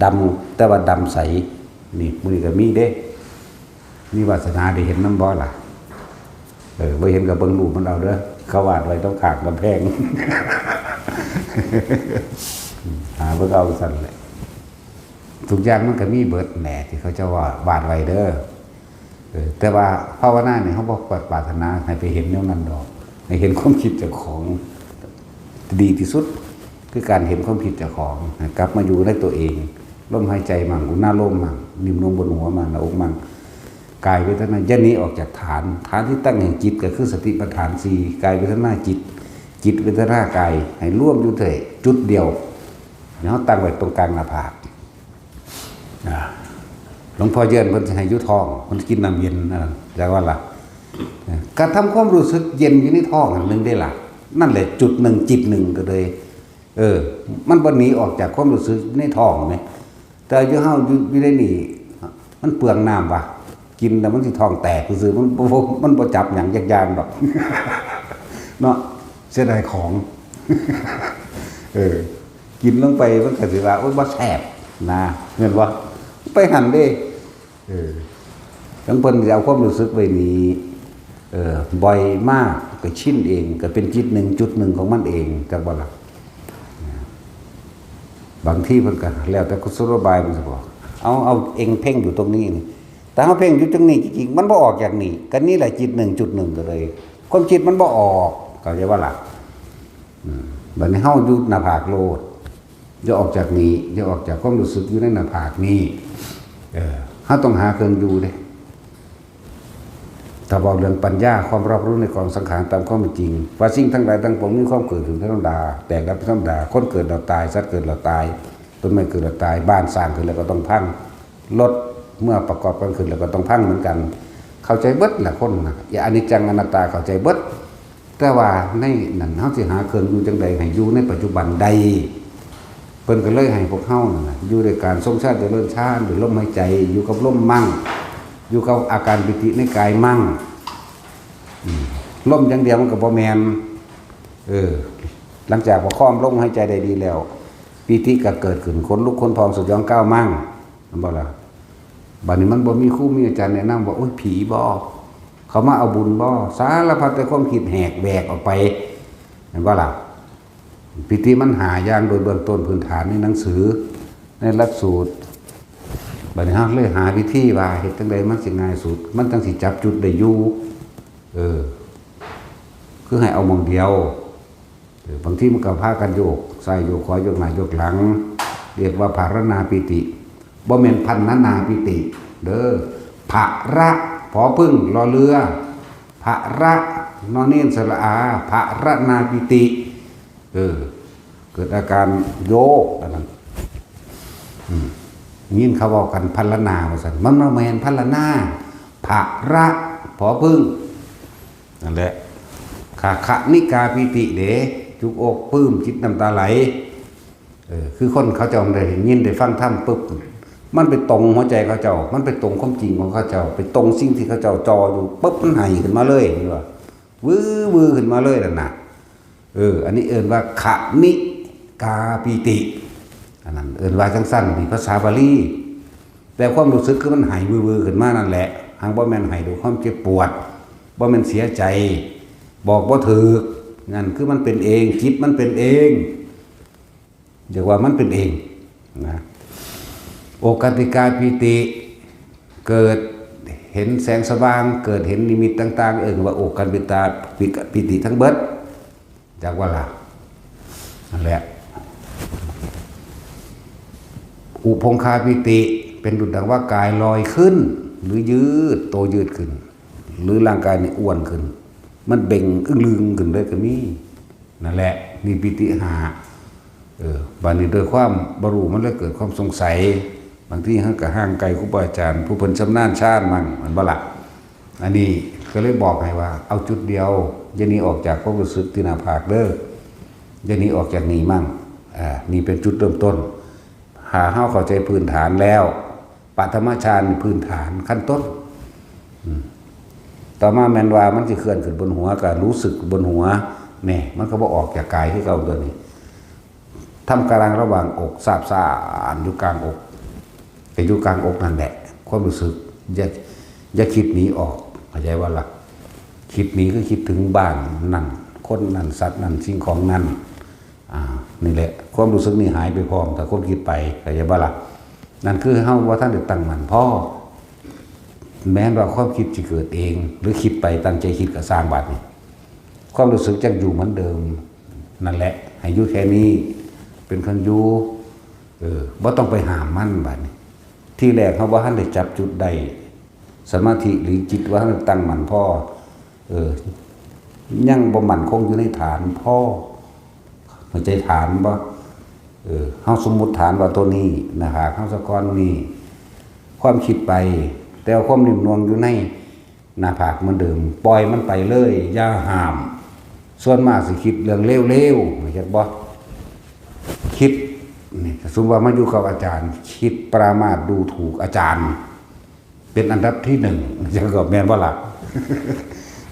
ดำ แต่ว่าดำใส นี่ มื้อนี้ก็มีเด้ มีวาสนาได้เห็นนำบ่ล่ะ เออ บ่เห็นก็เบิ่งรูปมันเอาเด้อ เขาวาดไว้ตรงข้างกำแพง หาเบิ่งเอาซั่นแหละ ทุกอย่างมันก็มีเบิดแหละ ที่เขาเจ้าวาด วาดไว้เด้อ เออ แต่ว่าภาวนานี่ เฮาบ่ปรารถนาให้ไปเห็นแนวนั้นดอก ให้เห็นความคิดเจ้าของ ดีที่สุด คือการเห็นความคิดเจ้าของ ให้กลับมาอยู่ในตัวเอง ลมหายใจมั่ง อุณาโลมมั่ง นิ่มลงบนหัวมั่ง หน้าอกมั่ง กายเวทนา อย่าหนีออกจากฐาน ฐานที่ตั้งแห่งจิตก็คือสติปัฏฐานสี่ กายเวทนาจิต จิตเวทนากาย ให้รวมอยู่ที่จุดเดียว แล้วตั้งไว้ตรงกลางหน้าผาก อ่า หลวงพ่อเยือนเพิ่นสิให้อยู่ท้อง เพิ่นกินน้ำเย็น นั่น จักว่าล่ะ เออ การทำความรู้สึกเย็นอยู่ในท้องอันหนึ่งได้ล่ะ นั่นแหละจุดหนึ่งจิตหนึ่งก็เลย เออ มันบ่หนีออกจากความรู้สึกในท้องนี่ แต่อยู่เฮาอยู่ อยู่ในนี่ มันเปลืองน้ำว่ะ กินแล้วมันสิท้องแตกซื่อๆ มันบ่ มันบ่จับหยังจักอย่างดอก เนาะ เสียดายของ เออ กินลงไปมันก็สิว่า โอ๊ย บ่แซ่บนะ แม่นบ่ ไปหั่นเด้ เออ จั่งเพิ่นสิเอาความรู้สึกไว้นี่ เออ บ่อยมาก ก็ชินเอง ก็เป็นจิตหนึ่งจุดหนึ่งของมันเอง จักบ่ล่ะ บางทีเพิ่นก็แล้วแต่กุศโลบายมันสิบอก เอา เอาเองเพ่งอยู่ตรงนี้นี่ แต่เฮาเพ่งอยู่ตรงนี้จริงๆ มันบ่ออกจากนี่ ก็นี่แหละจิตหนึ่งจุดหนึ่งก็เลย ความคิดมันบ่ออก เข้าใจบ่ล่ะ อืม บัดนี้เฮาอยู่หน้าผากโลด อย่าออกจากนี้ อย่าออกจากความรู้สึกอยู่ในหน้าผากนี้ เออ เฮาต้องหาเครื่องอยู่เด้ ถ้าเว้าเรื่องปัญญา ความรอบรู้ในกองสังขารตามความเป็นจริง ว่าสิ่งทั้งหลายทั้งปวงมีความเกิดขึ้นเป็นธรรมดา แตกดับเป็นธรรมดา คนเกิดแล้วตาย สัตว์เกิดแล้วตาย ต้นไม้เกิดแล้วตาย บ้านสร้างขึ้นแล้วก็ต้องพัง รถเมื่อประกอบกันขึ้นแล้วก็ต้องพังเหมือนกัน เข้าใจเบิดแหละคนน่ะ อย่าอนิจจังอนัตตาเข้าใจเบิด แต่ว่าในนั้นเฮาสิหาเครื่องอยู่จั่งใดให้อยู่ในปัจจุบันได้ เพิ่นก็เลยให้พวกเฮานั่นน่ะ อยู่ด้วยการทรงฌานเจริญฌาน ด้วยลมหายใจ อยู่กับลมมั่ง อยู่กับอาการปีติในกายมั่ง อืม ลมอย่างเดียวมันก็บ่แม่น เออ หลังจากประคองลมหายใจได้ดีแล้ว ปีติก็เกิดขึ้น ขนลุกขนพองสยองก้าวมั่ง แม่นบ่ล่ะ บัดนี้มันบ่มีครูมีอาจารย์แนะนำว่า โอ้ย ผีบ่ เขามาเอาบุญบ่ สารพัดแต่ความคิดแหกแหวกออกไป แม่นบ่ล่ะ ปีติมันหาอย่างโดยเบื้องต้นพื้นฐานในหนังสือ ในหลักสูตร บัดนี้เฮาเลยหาวิธีว่าเฮ็ดจั่งใดมันสิง่ายสุด มันจั่งสิจับจุดได้อยู่ เออ คือให้เอาหม่องเดียว เออ บางทีมันก็พากันโยกซ้ายโยกขวาโยกหน้าโยกหลัง เรียกว่าพารณาปีติ บ่แม่นพันนานาปีติ เด้อ พระ ผอผึ้ง รอเรือ พระ นอเณร สระอา พารณาปีติ เออ เกิดอาการโยกอันนั้น อืม ยินเขาเว้ากันพันละนาว่าซั่น มันบ่แม่นพันละนา พระ ผอผึ้ง นั่นแหละ ขะ ขะนิกาปีติเด้ จุกอกปลื้มจิตน้ำตาไหล เออ คือคนเขาเจ้าได้ยินได้ฟังธรรมปุ๊บ มันไปตรงหัวใจเขาเจ้า มันไปตรงความจริงของเขาเจ้า ไปตรงสิ่งที่เขาเจ้าจ่ออยู่ปุ๊บ มันไหขึ้นมาเลย เห็นบ่ วื้อวื้อขึ้นมาเลยนั่นน่ะ เออ อันนี้เอิ้นว่าขะนิกาปีติ อันนั้นเอิ้นว่าจั่งซั่น นี่ภาษาบาลี แต่ความรู้สึกคือมันไหวื้อวื้อขึ้นมานั่นแหละ หากบ่แม่นไหด้วยความเจ็บปวด บ่แม่นเสียใจ บอกบ่ถูก นั่นคือมันเป็นเอง จิตมันเป็นเอง เรียกว่ามันเป็นเองนะ โอกันติกาปีติ เกิดเห็นแสงสว่าง เกิดเห็นนิมิตต่างๆ เอิ้นว่าโอกันติกาปีติทั้งเบิด จักว่าล่ะ นั่นแหละ อุพงคาปีติ เป็นดุจดังว่ากายลอยขึ้น หรือยืด โตยืดขึ้น หรือร่างกายนี่อ้วนขึ้น มันเบ่งอึ้งลึงขึ้นเลยก็มี นั่นแหละ นี่ปีติห้า เออ บัดนี้ด้วยความบ่รู้มันเลยเกิดความสงสัย บางทีเฮาก็ห่างไกลครูบาอาจารย์ ผู้เพิ่นชำนาญชาญมั่ง แม่นบ่ล่ะ อันนี้ก็เลยบอกให้ว่า เอาจุดเดียว อย่าหนีออกจากความรู้สึกที่หน้าผากเด้อ อย่าหนีออกจากนี่มั่ง อ่า นี่เป็นจุดเริ่มต้น หาเฮาเข้าใจพื้นฐานแล้ว ปฐมฌานนี่พื้นฐานขั้นต้น อืม ต่อมาแม่นว่ามันสิเคลื่อนขึ้นบนหัว ก็รู้สึกบนหัว นี่ มันก็บ่ออกจากกายคือเก่าตัวนี้ ทำกำลังระหว่างอกซาบซ่านอยู่กลางอก แต่อยู่กลางอกนั่นแหละ ความรู้สึก อย่า อย่าคิดหนีออก เข้าใจว่าล่ะ คิดหนีคือคิดถึงบ้านนั่น คนนั่น สัตว์นั่น สิ่งของนั่น อ่า นี่แหละ ความรู้สึกนี่หายไปพร้อมกับความคิดไป เข้าใจบ่ล่ะ นั่นคือเฮาบ่ทันได้ตั้งมั่นพอ แม้นว่าความคิดสิเกิดเอง หรือคิดไปตั้งใจคิดก็ซ่าง บัดนี้ ความรู้สึกจักอยู่เหมือนเดิม นั่นแหละ ให้อยู่แค่นี้ เป็นเครื่องอยู่ เออ บ่ต้องไปห้ามมัน บัดนี้ ทีแรกเฮาบ่ทันได้จับจุดได้ สมาธิหรือจิตบ่ทันได้ตั้งมั่นพอ เออ ยังบ่มั่นคงอยู่ในฐานพอ เข้าใจฐานบ่ เออ เฮาสมมุติฐานว่าตัวนี้ หน้าผากเฮาสะก้อนนี่ ความคิดไป แต่ว่าความนิ่มนวลอยู่ในหน้าผากเหมือนเดิม ปล่อยมันไปเลย อย่าห้าม ส่วนมากสิคิดเรื่องเลวๆ เห็นบ่ คิด นี่ สมมุติว่ามาอยู่กับอาจารย์ คิดปรามาสดูถูกอาจารย์ เป็นอันดับที่หนึ่ง จั่งก็แม่นบ่ล่ะ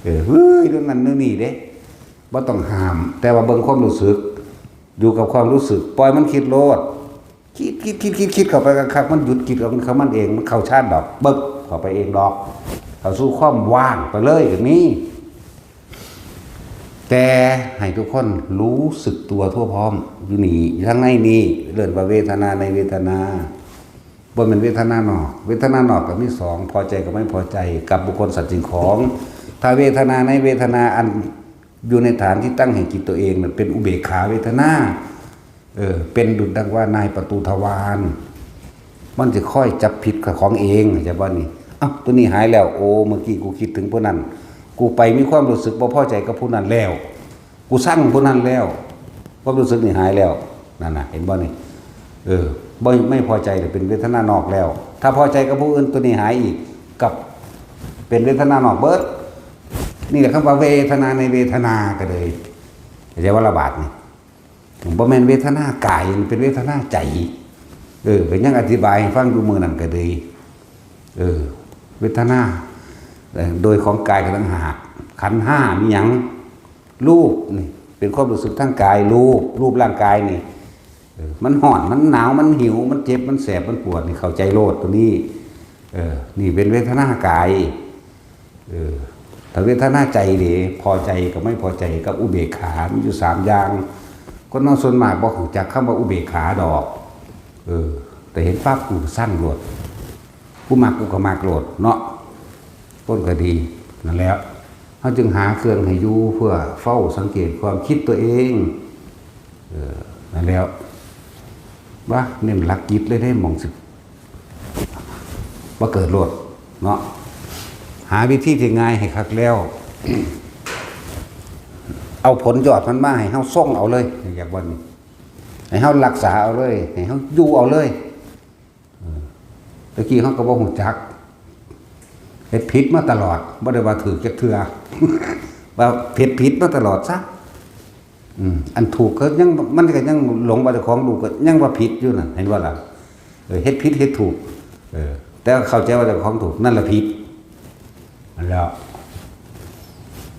เออ เฮ้ย เรื่องนั้นเรื่องนี้เด้ บ่ต้องห้าม แต่ว่าเบิ่งความรู้สึก อยู่กับความรู้สึก ปล่อยมันคิดโลด คิด คิด คิด คิด คิดเข้าไปคักๆ มันหยุดคิดของมันเอง มันเข้าฌานดอก ปึ๊บ เข้าไปเองดอก เข้าสู่ความว่างไปเลยก็มี แต่ให้ทุกคนรู้สึกตัวทั่วพร้อม อยู่นี่ อยู่ทางในนี่ เอิ้นว่าเวทนาในเวทนา บ่แม่นเวทนานอก เวทนานอกก็มีสอง พอใจกับไม่พอใจ กับบุคคลสัตว์สิ่งของ ถ้าเวทนาในเวทนา อันอยู่ในฐานที่ตั้งแห่งจิตตัวเองน่ะ เป็นอุเบกขาเวทนา เออ เป็นดุจดังว่านายประตูทวาร มันจะคอยจับผิดกับของเอง เข้าใจบ่นี่ เอ้า ตัวนี้หายแล้ว โอ้ เมื่อกี้กูคิดถึงผู้นั้น กูไปมีความรู้สึกบ่พอใจกับผู้นั้นแล้ว กูซังผู้นั้นแล้ว ความรู้สึกนี่หายแล้ว นั่นน่ะ เห็นบ่นี่ เออ บ่ ไม่พอใจเนี่ยเป็นเวทนานอกแล้ว ถ้าพอใจกับผู้อื่น ตัวนี้หายอีก กับเป็นเวทนานอกเบิด นี่แหละคำว่าเวทนาในเวทนาก็เลย เข้าใจว่าละบาดนี่ บ่แม่นเวทนากาย มันเป็นเวทนาใจ เออ ก็ยังอธิบายให้ฟังอยู่มื้อนั้นก็เลย เออ เวทนา เอ่อโดยของกายก็ต่างหาก ขันธ์ห้ามีหยัง รูปนี่ เป็นความรู้สึกทางกาย รูป รูปร่างกายนี่ เออ มันฮ้อน มันหนาว มันหิว มันเจ็บ มันแสบ มันปวด นี่เข้าใจโลดตัวนี้ เออ นี่เป็นเวทนากาย เออ ถ้าเวทนาใจเด้ พอใจกับไม่พอใจกับอุเบกขา มีอยู่สามอย่าง คนเฮาส่วนมากบ่รู้จักคำว่าอุเบกขาดอก เออ แต่เห็นปั๊บกูก็ซังโลด กูมักกูก็มักโลดเนาะ คนก็ดี นั่นแหละ เฮาจึงหาเครื่องให้อยู่เพื่อเฝ้าสังเกตความคิดตัวเอง เออ นั่นแหละ ว่าเน้นหลักจิตเลยเด้ หม่องสิ บ่เกิดโลดเนาะ หาวิธีที่ง่ายให้คักแล้ว เอาผลยอดมันมาให้เฮาส่งเอาเลย อยากว่านี่ ให้เฮารักษาเอาเลย ให้เฮาอยู่เอาเลย เออ ตะกี้เฮาก็บ่ฮู้จัก เฮ็ดผิดมาตลอด บ่ได้ว่าถูกจักเทื่อ ว่าเฮ็ดผิดมาตลอดซะ อืม อันถูกก็ยัง มันก็ยังหลงว่าเจ้าของถูก ก็ยังว่าผิดอยู่นั่น เห็นบ่ล่ะ เออ เฮ็ดผิดเฮ็ดถูก เออ แต่เข้าใจว่าเจ้าของถูก นั่นล่ะผิด นั่นแหละ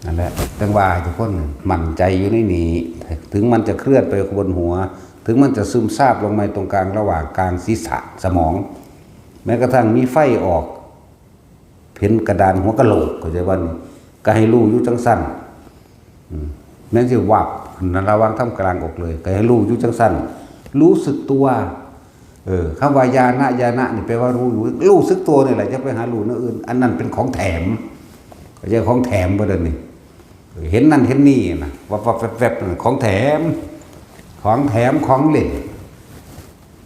นั่นแหละ จั่งว่าให้ทุกคนมั่นใจอยู่ในนี้ ถึงมันจะเคลื่อนไปบนหัว ถึงมันจะซึมซาบลงมาตรงกลางระหว่างกลางศีรษะสมอง แม้กระทั่งมีไฟออก เห็นกระดานหัวกะโหลก เข้าใจบ่นี่ ก็ให้รู้อยู่จั่งซั่น อืม แม่นสิวับขึ้นระหว่างท่ามกลางอกเลย ก็ให้รู้อยู่จั่งซั่น รู้สึกตัว เออ คำว่าญาณะ ญาณะนี่แปลว่ารู้อยู่ รู้สึกตัวนี่แหละ อย่าไปหารู้แนวอื่น อันนั้นเป็นของแถม เข้าใจ ของแถมบ่เด้อนี่ เห็นนั่นเห็นนี่นะ วับวับแวบแวบนั่นของแถม ของแถม ของเล่น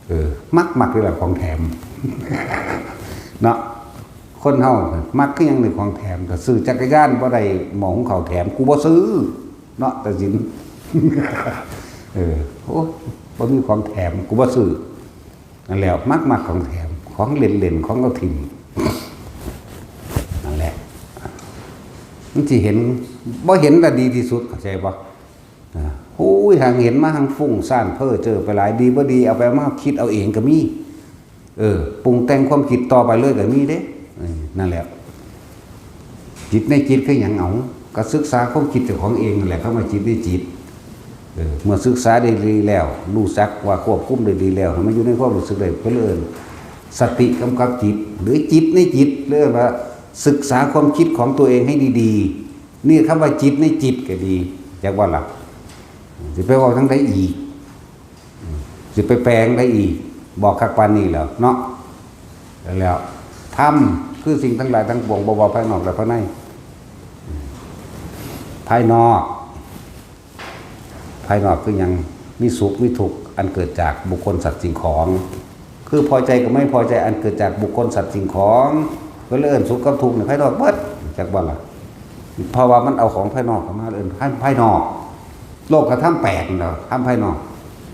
เออ มักมักเลยล่ะของแถม เนาะ คนเฮามักคือหยังนี่ของแถม ถ้าซื้อจักรยานบ่ได้หม้อหุงข้าวแถม กูบ่ซื้อ เนาะ ตัดสิน เออ โอ้ บ่มีของแถม กูบ่ซื้อ นั่นแหละ มักมักของแถม ของเล่นๆ ของเอาถิ่ม นั่นแหละ มันสิเห็น บ่เห็นน่ะดีที่สุด เข้าใจบ่ อ่า โอ้ย หางเห็นมาหางฟุ้งซ่านเพ้อเจ้อไปหลาย ดีบ่ดี เอาไปมาคิดเอาเองก็มี เออ ปรุงแต่งความคิดต่อไปเลยก็มีเด้ เออ นั่นแหละ จิตในจิตคือหยัง เอา ก็ศึกษาความคิดเจ้าของเองนั่นแหละ คำว่าจิตในจิต เออ เมื่อศึกษาได้ดีแล้ว รู้จักว่าควบคุมได้ดีแล้ว ให้มันอยู่ในความรู้สึกได้ เพิ่นเอิ้นสติกำกับจิต หรือจิตในจิต เรียกว่าศึกษาความคิดของตัวเองให้ดีๆ นี่คำว่าจิตในจิตก็ดี จักว่าล่ะ สิไปเว้าทางใดอีก สิไปแปลงได้อีก บอกคักปานนี้แล้วเนาะ แล้วธรรมคือสิ่งทั้งหลายทั้งปวง บ่ว่าภายนอกและภายใน ภายนอก ภายนอกคือหยัง มีสุขมีทุกข์ อันเกิดจากบุคคลสัตว์สิ่งของ คือพอใจกับไม่พอใจ อันเกิดจากบุคคลสัตว์สิ่งของ ก็เลยเอิ้นสุขกับทุกข์นี่ภายนอกเบิด จักบ่ล่ะ เพราะว่ามันเอาของภายนอกเข้ามาเอิ้นภาย ภายนอก โลกธรรมแปดนั่นแหละ ธรรมภายนอก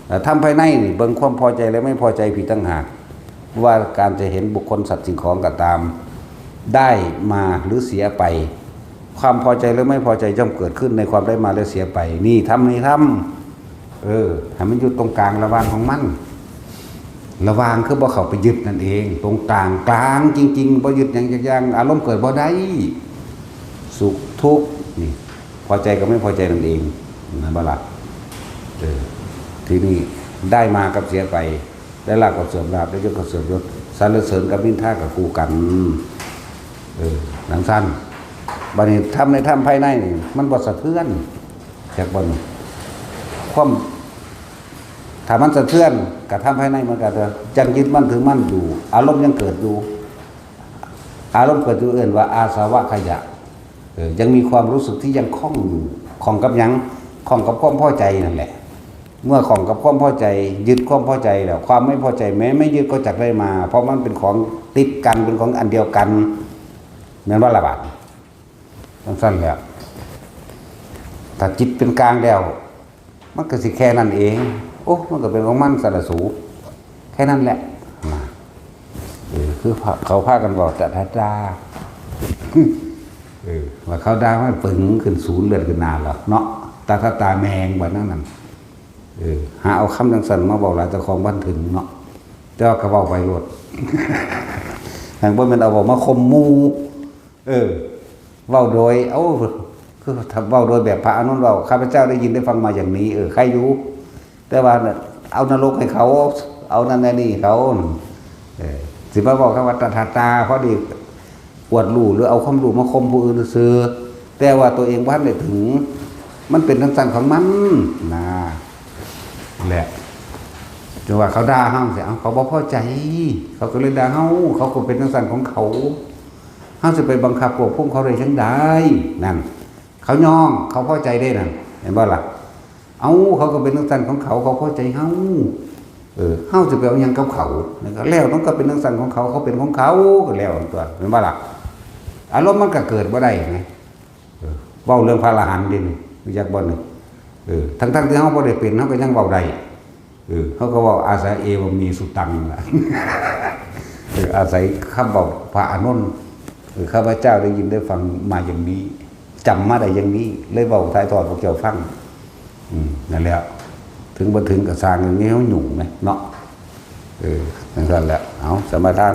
แต่ธรรมภายในนี่เบิ่งความพอใจและไม่พอใจผิดต่างหาก ว่าการจะเห็นบุคคลสัตว์สิ่งของก็ตาม ได้มาหรือเสียไป ความพอใจหรือไม่พอใจย่อมเกิดขึ้นในความได้มาและเสียไป นี่ธรรม นี่ธรรม เออ ให้มันอยู่ตรงกลางระหว่างของมัน ระหว่างคือบ่เข้าไปยึดนั่นเอง ตรงกลาง กลางจริงๆ บ่ยึดหยังจักอย่าง อารมณ์เกิดบ่ได้ สุขทุกข์นี่ พอใจกับไม่พอใจนั่นเอง นะบ่ล่ะ เออ ทีนี้ได้มากับเสียไป ได้ลาภกับเสื่อมลาภ ได้ยศกับเสื่อมยศ สรรเสริญกับนินทากับคู่กัน เออ หนังสั้น บัดนี้ธรรมในธรรมภายในนี่ มันบ่สะเทือน จักบ่นี่ ความ ถ้ามันสะเทือน กระทำภายในมันก็จะยังยึดมั่นถือมั่นอยู่ อารมณ์ยังเกิดอยู่ อารมณ์เกิดอยู่เอิ้นว่าอาสวะขยะ เออ ยังมีความรู้สึกที่ยังข้องอยู่ ข้องกับหยัง ข้องกับความพอใจนั่นแหละ เมื่อข้องกับความพอใจ ยึดความพอใจแล้ว ความไม่พอใจแม้ไม่ยึดก็จักได้มา เพราะมันเป็นของติดกัน เป็นของอันเดียวกัน แม่นบ่ล่ะบาดนี้ จั่งซั่นแหละ ถ้าจิตเป็นกลางแล้ว มันก็สิแค่นั้นเอง โอ้ มันก็เป็นของมันซั่นล่ะสู แค่นั้นแหละ นะ เออ คือพา เขาพากันเว้าตะทะดา เออ ว่าเขาด่ามันปึงขึ้นศูนย์เลือดขึ้นหน้าแล้วเนาะ ตาทะตาแมง บัดนั้นนั่น เออ หาเอาคำจั่งซั่นมาเว้าหลาย เจ้าของบ่ทันถึงเนาะ แต่ว่าก็เว้าไปโลด อย่างบ่แม่นเอาเว้ามาข่มหมู่ เออ เว้าโดย เอ้า คือถ้าเว้าโดยแบบพระอานนท์เว้า ข้าพเจ้าได้ยินได้ฟังมาอย่างนี้ เออ ใครอยู่ แต่ว่าเอานรกให้เขา เอานั่นให้นี่เขา เออ สิมาบอกคำว่าตถาตา เพราะดี อวดรู้หรือเอาความรู้มาข่มผู้อื่นซื่อ แต่ว่าตัวเองบ่ทันได้ถึง มันเป็นจังซั่นของมัน นะ แหละ จังว่าเขาด่าเฮาสิ เอ้า เขาบ่พอใจ เขาก็เลยด่าเฮา เขาก็เป็นจังซั่นของเขา เฮาสิไปบังคับควบคุมเขาได้จังใด นั่น เขายอม เขาพอใจเด้นั่น เห็นบ่ล่ะ เอ้า เขาก็เป็นจังซั่นของเขา เขาพอใจเฮา เออ เฮาสิไปเอาหยังกับเขา นั่นก็แล้ว มันก็เป็นจังซั่นของเขา เขาเป็นของเขา ก็แล้วตัว เห็นบ่ล่ะ อารมณ์มันก็เกิดบ่ได้ไง เออ เว้าเรื่องพระอรหันต์เด้นี่ รู้จักบ่นี่ เออ ทั้งๆที่เฮาบ่ได้เป็น เฮาก็ยังเว้าได้ เออ เขาก็เว้าอาศัยเอวะเม สุตัง ล่ะ เออ อาศัยคำบอกพระอานนท์ เออ ข้าพเจ้าได้ยินได้ฟังมาอย่างนี้ จำมาได้อย่างนี้ เลยเว้าถ่ายทอดพวกเจ้าฟัง อืม นั่นแหละ ถึงบ่ถึงก็ซ่าง อย่างนี้เฮาหยุ่งไหมเนาะ เออ นั่นแหละ เอา สมาทาน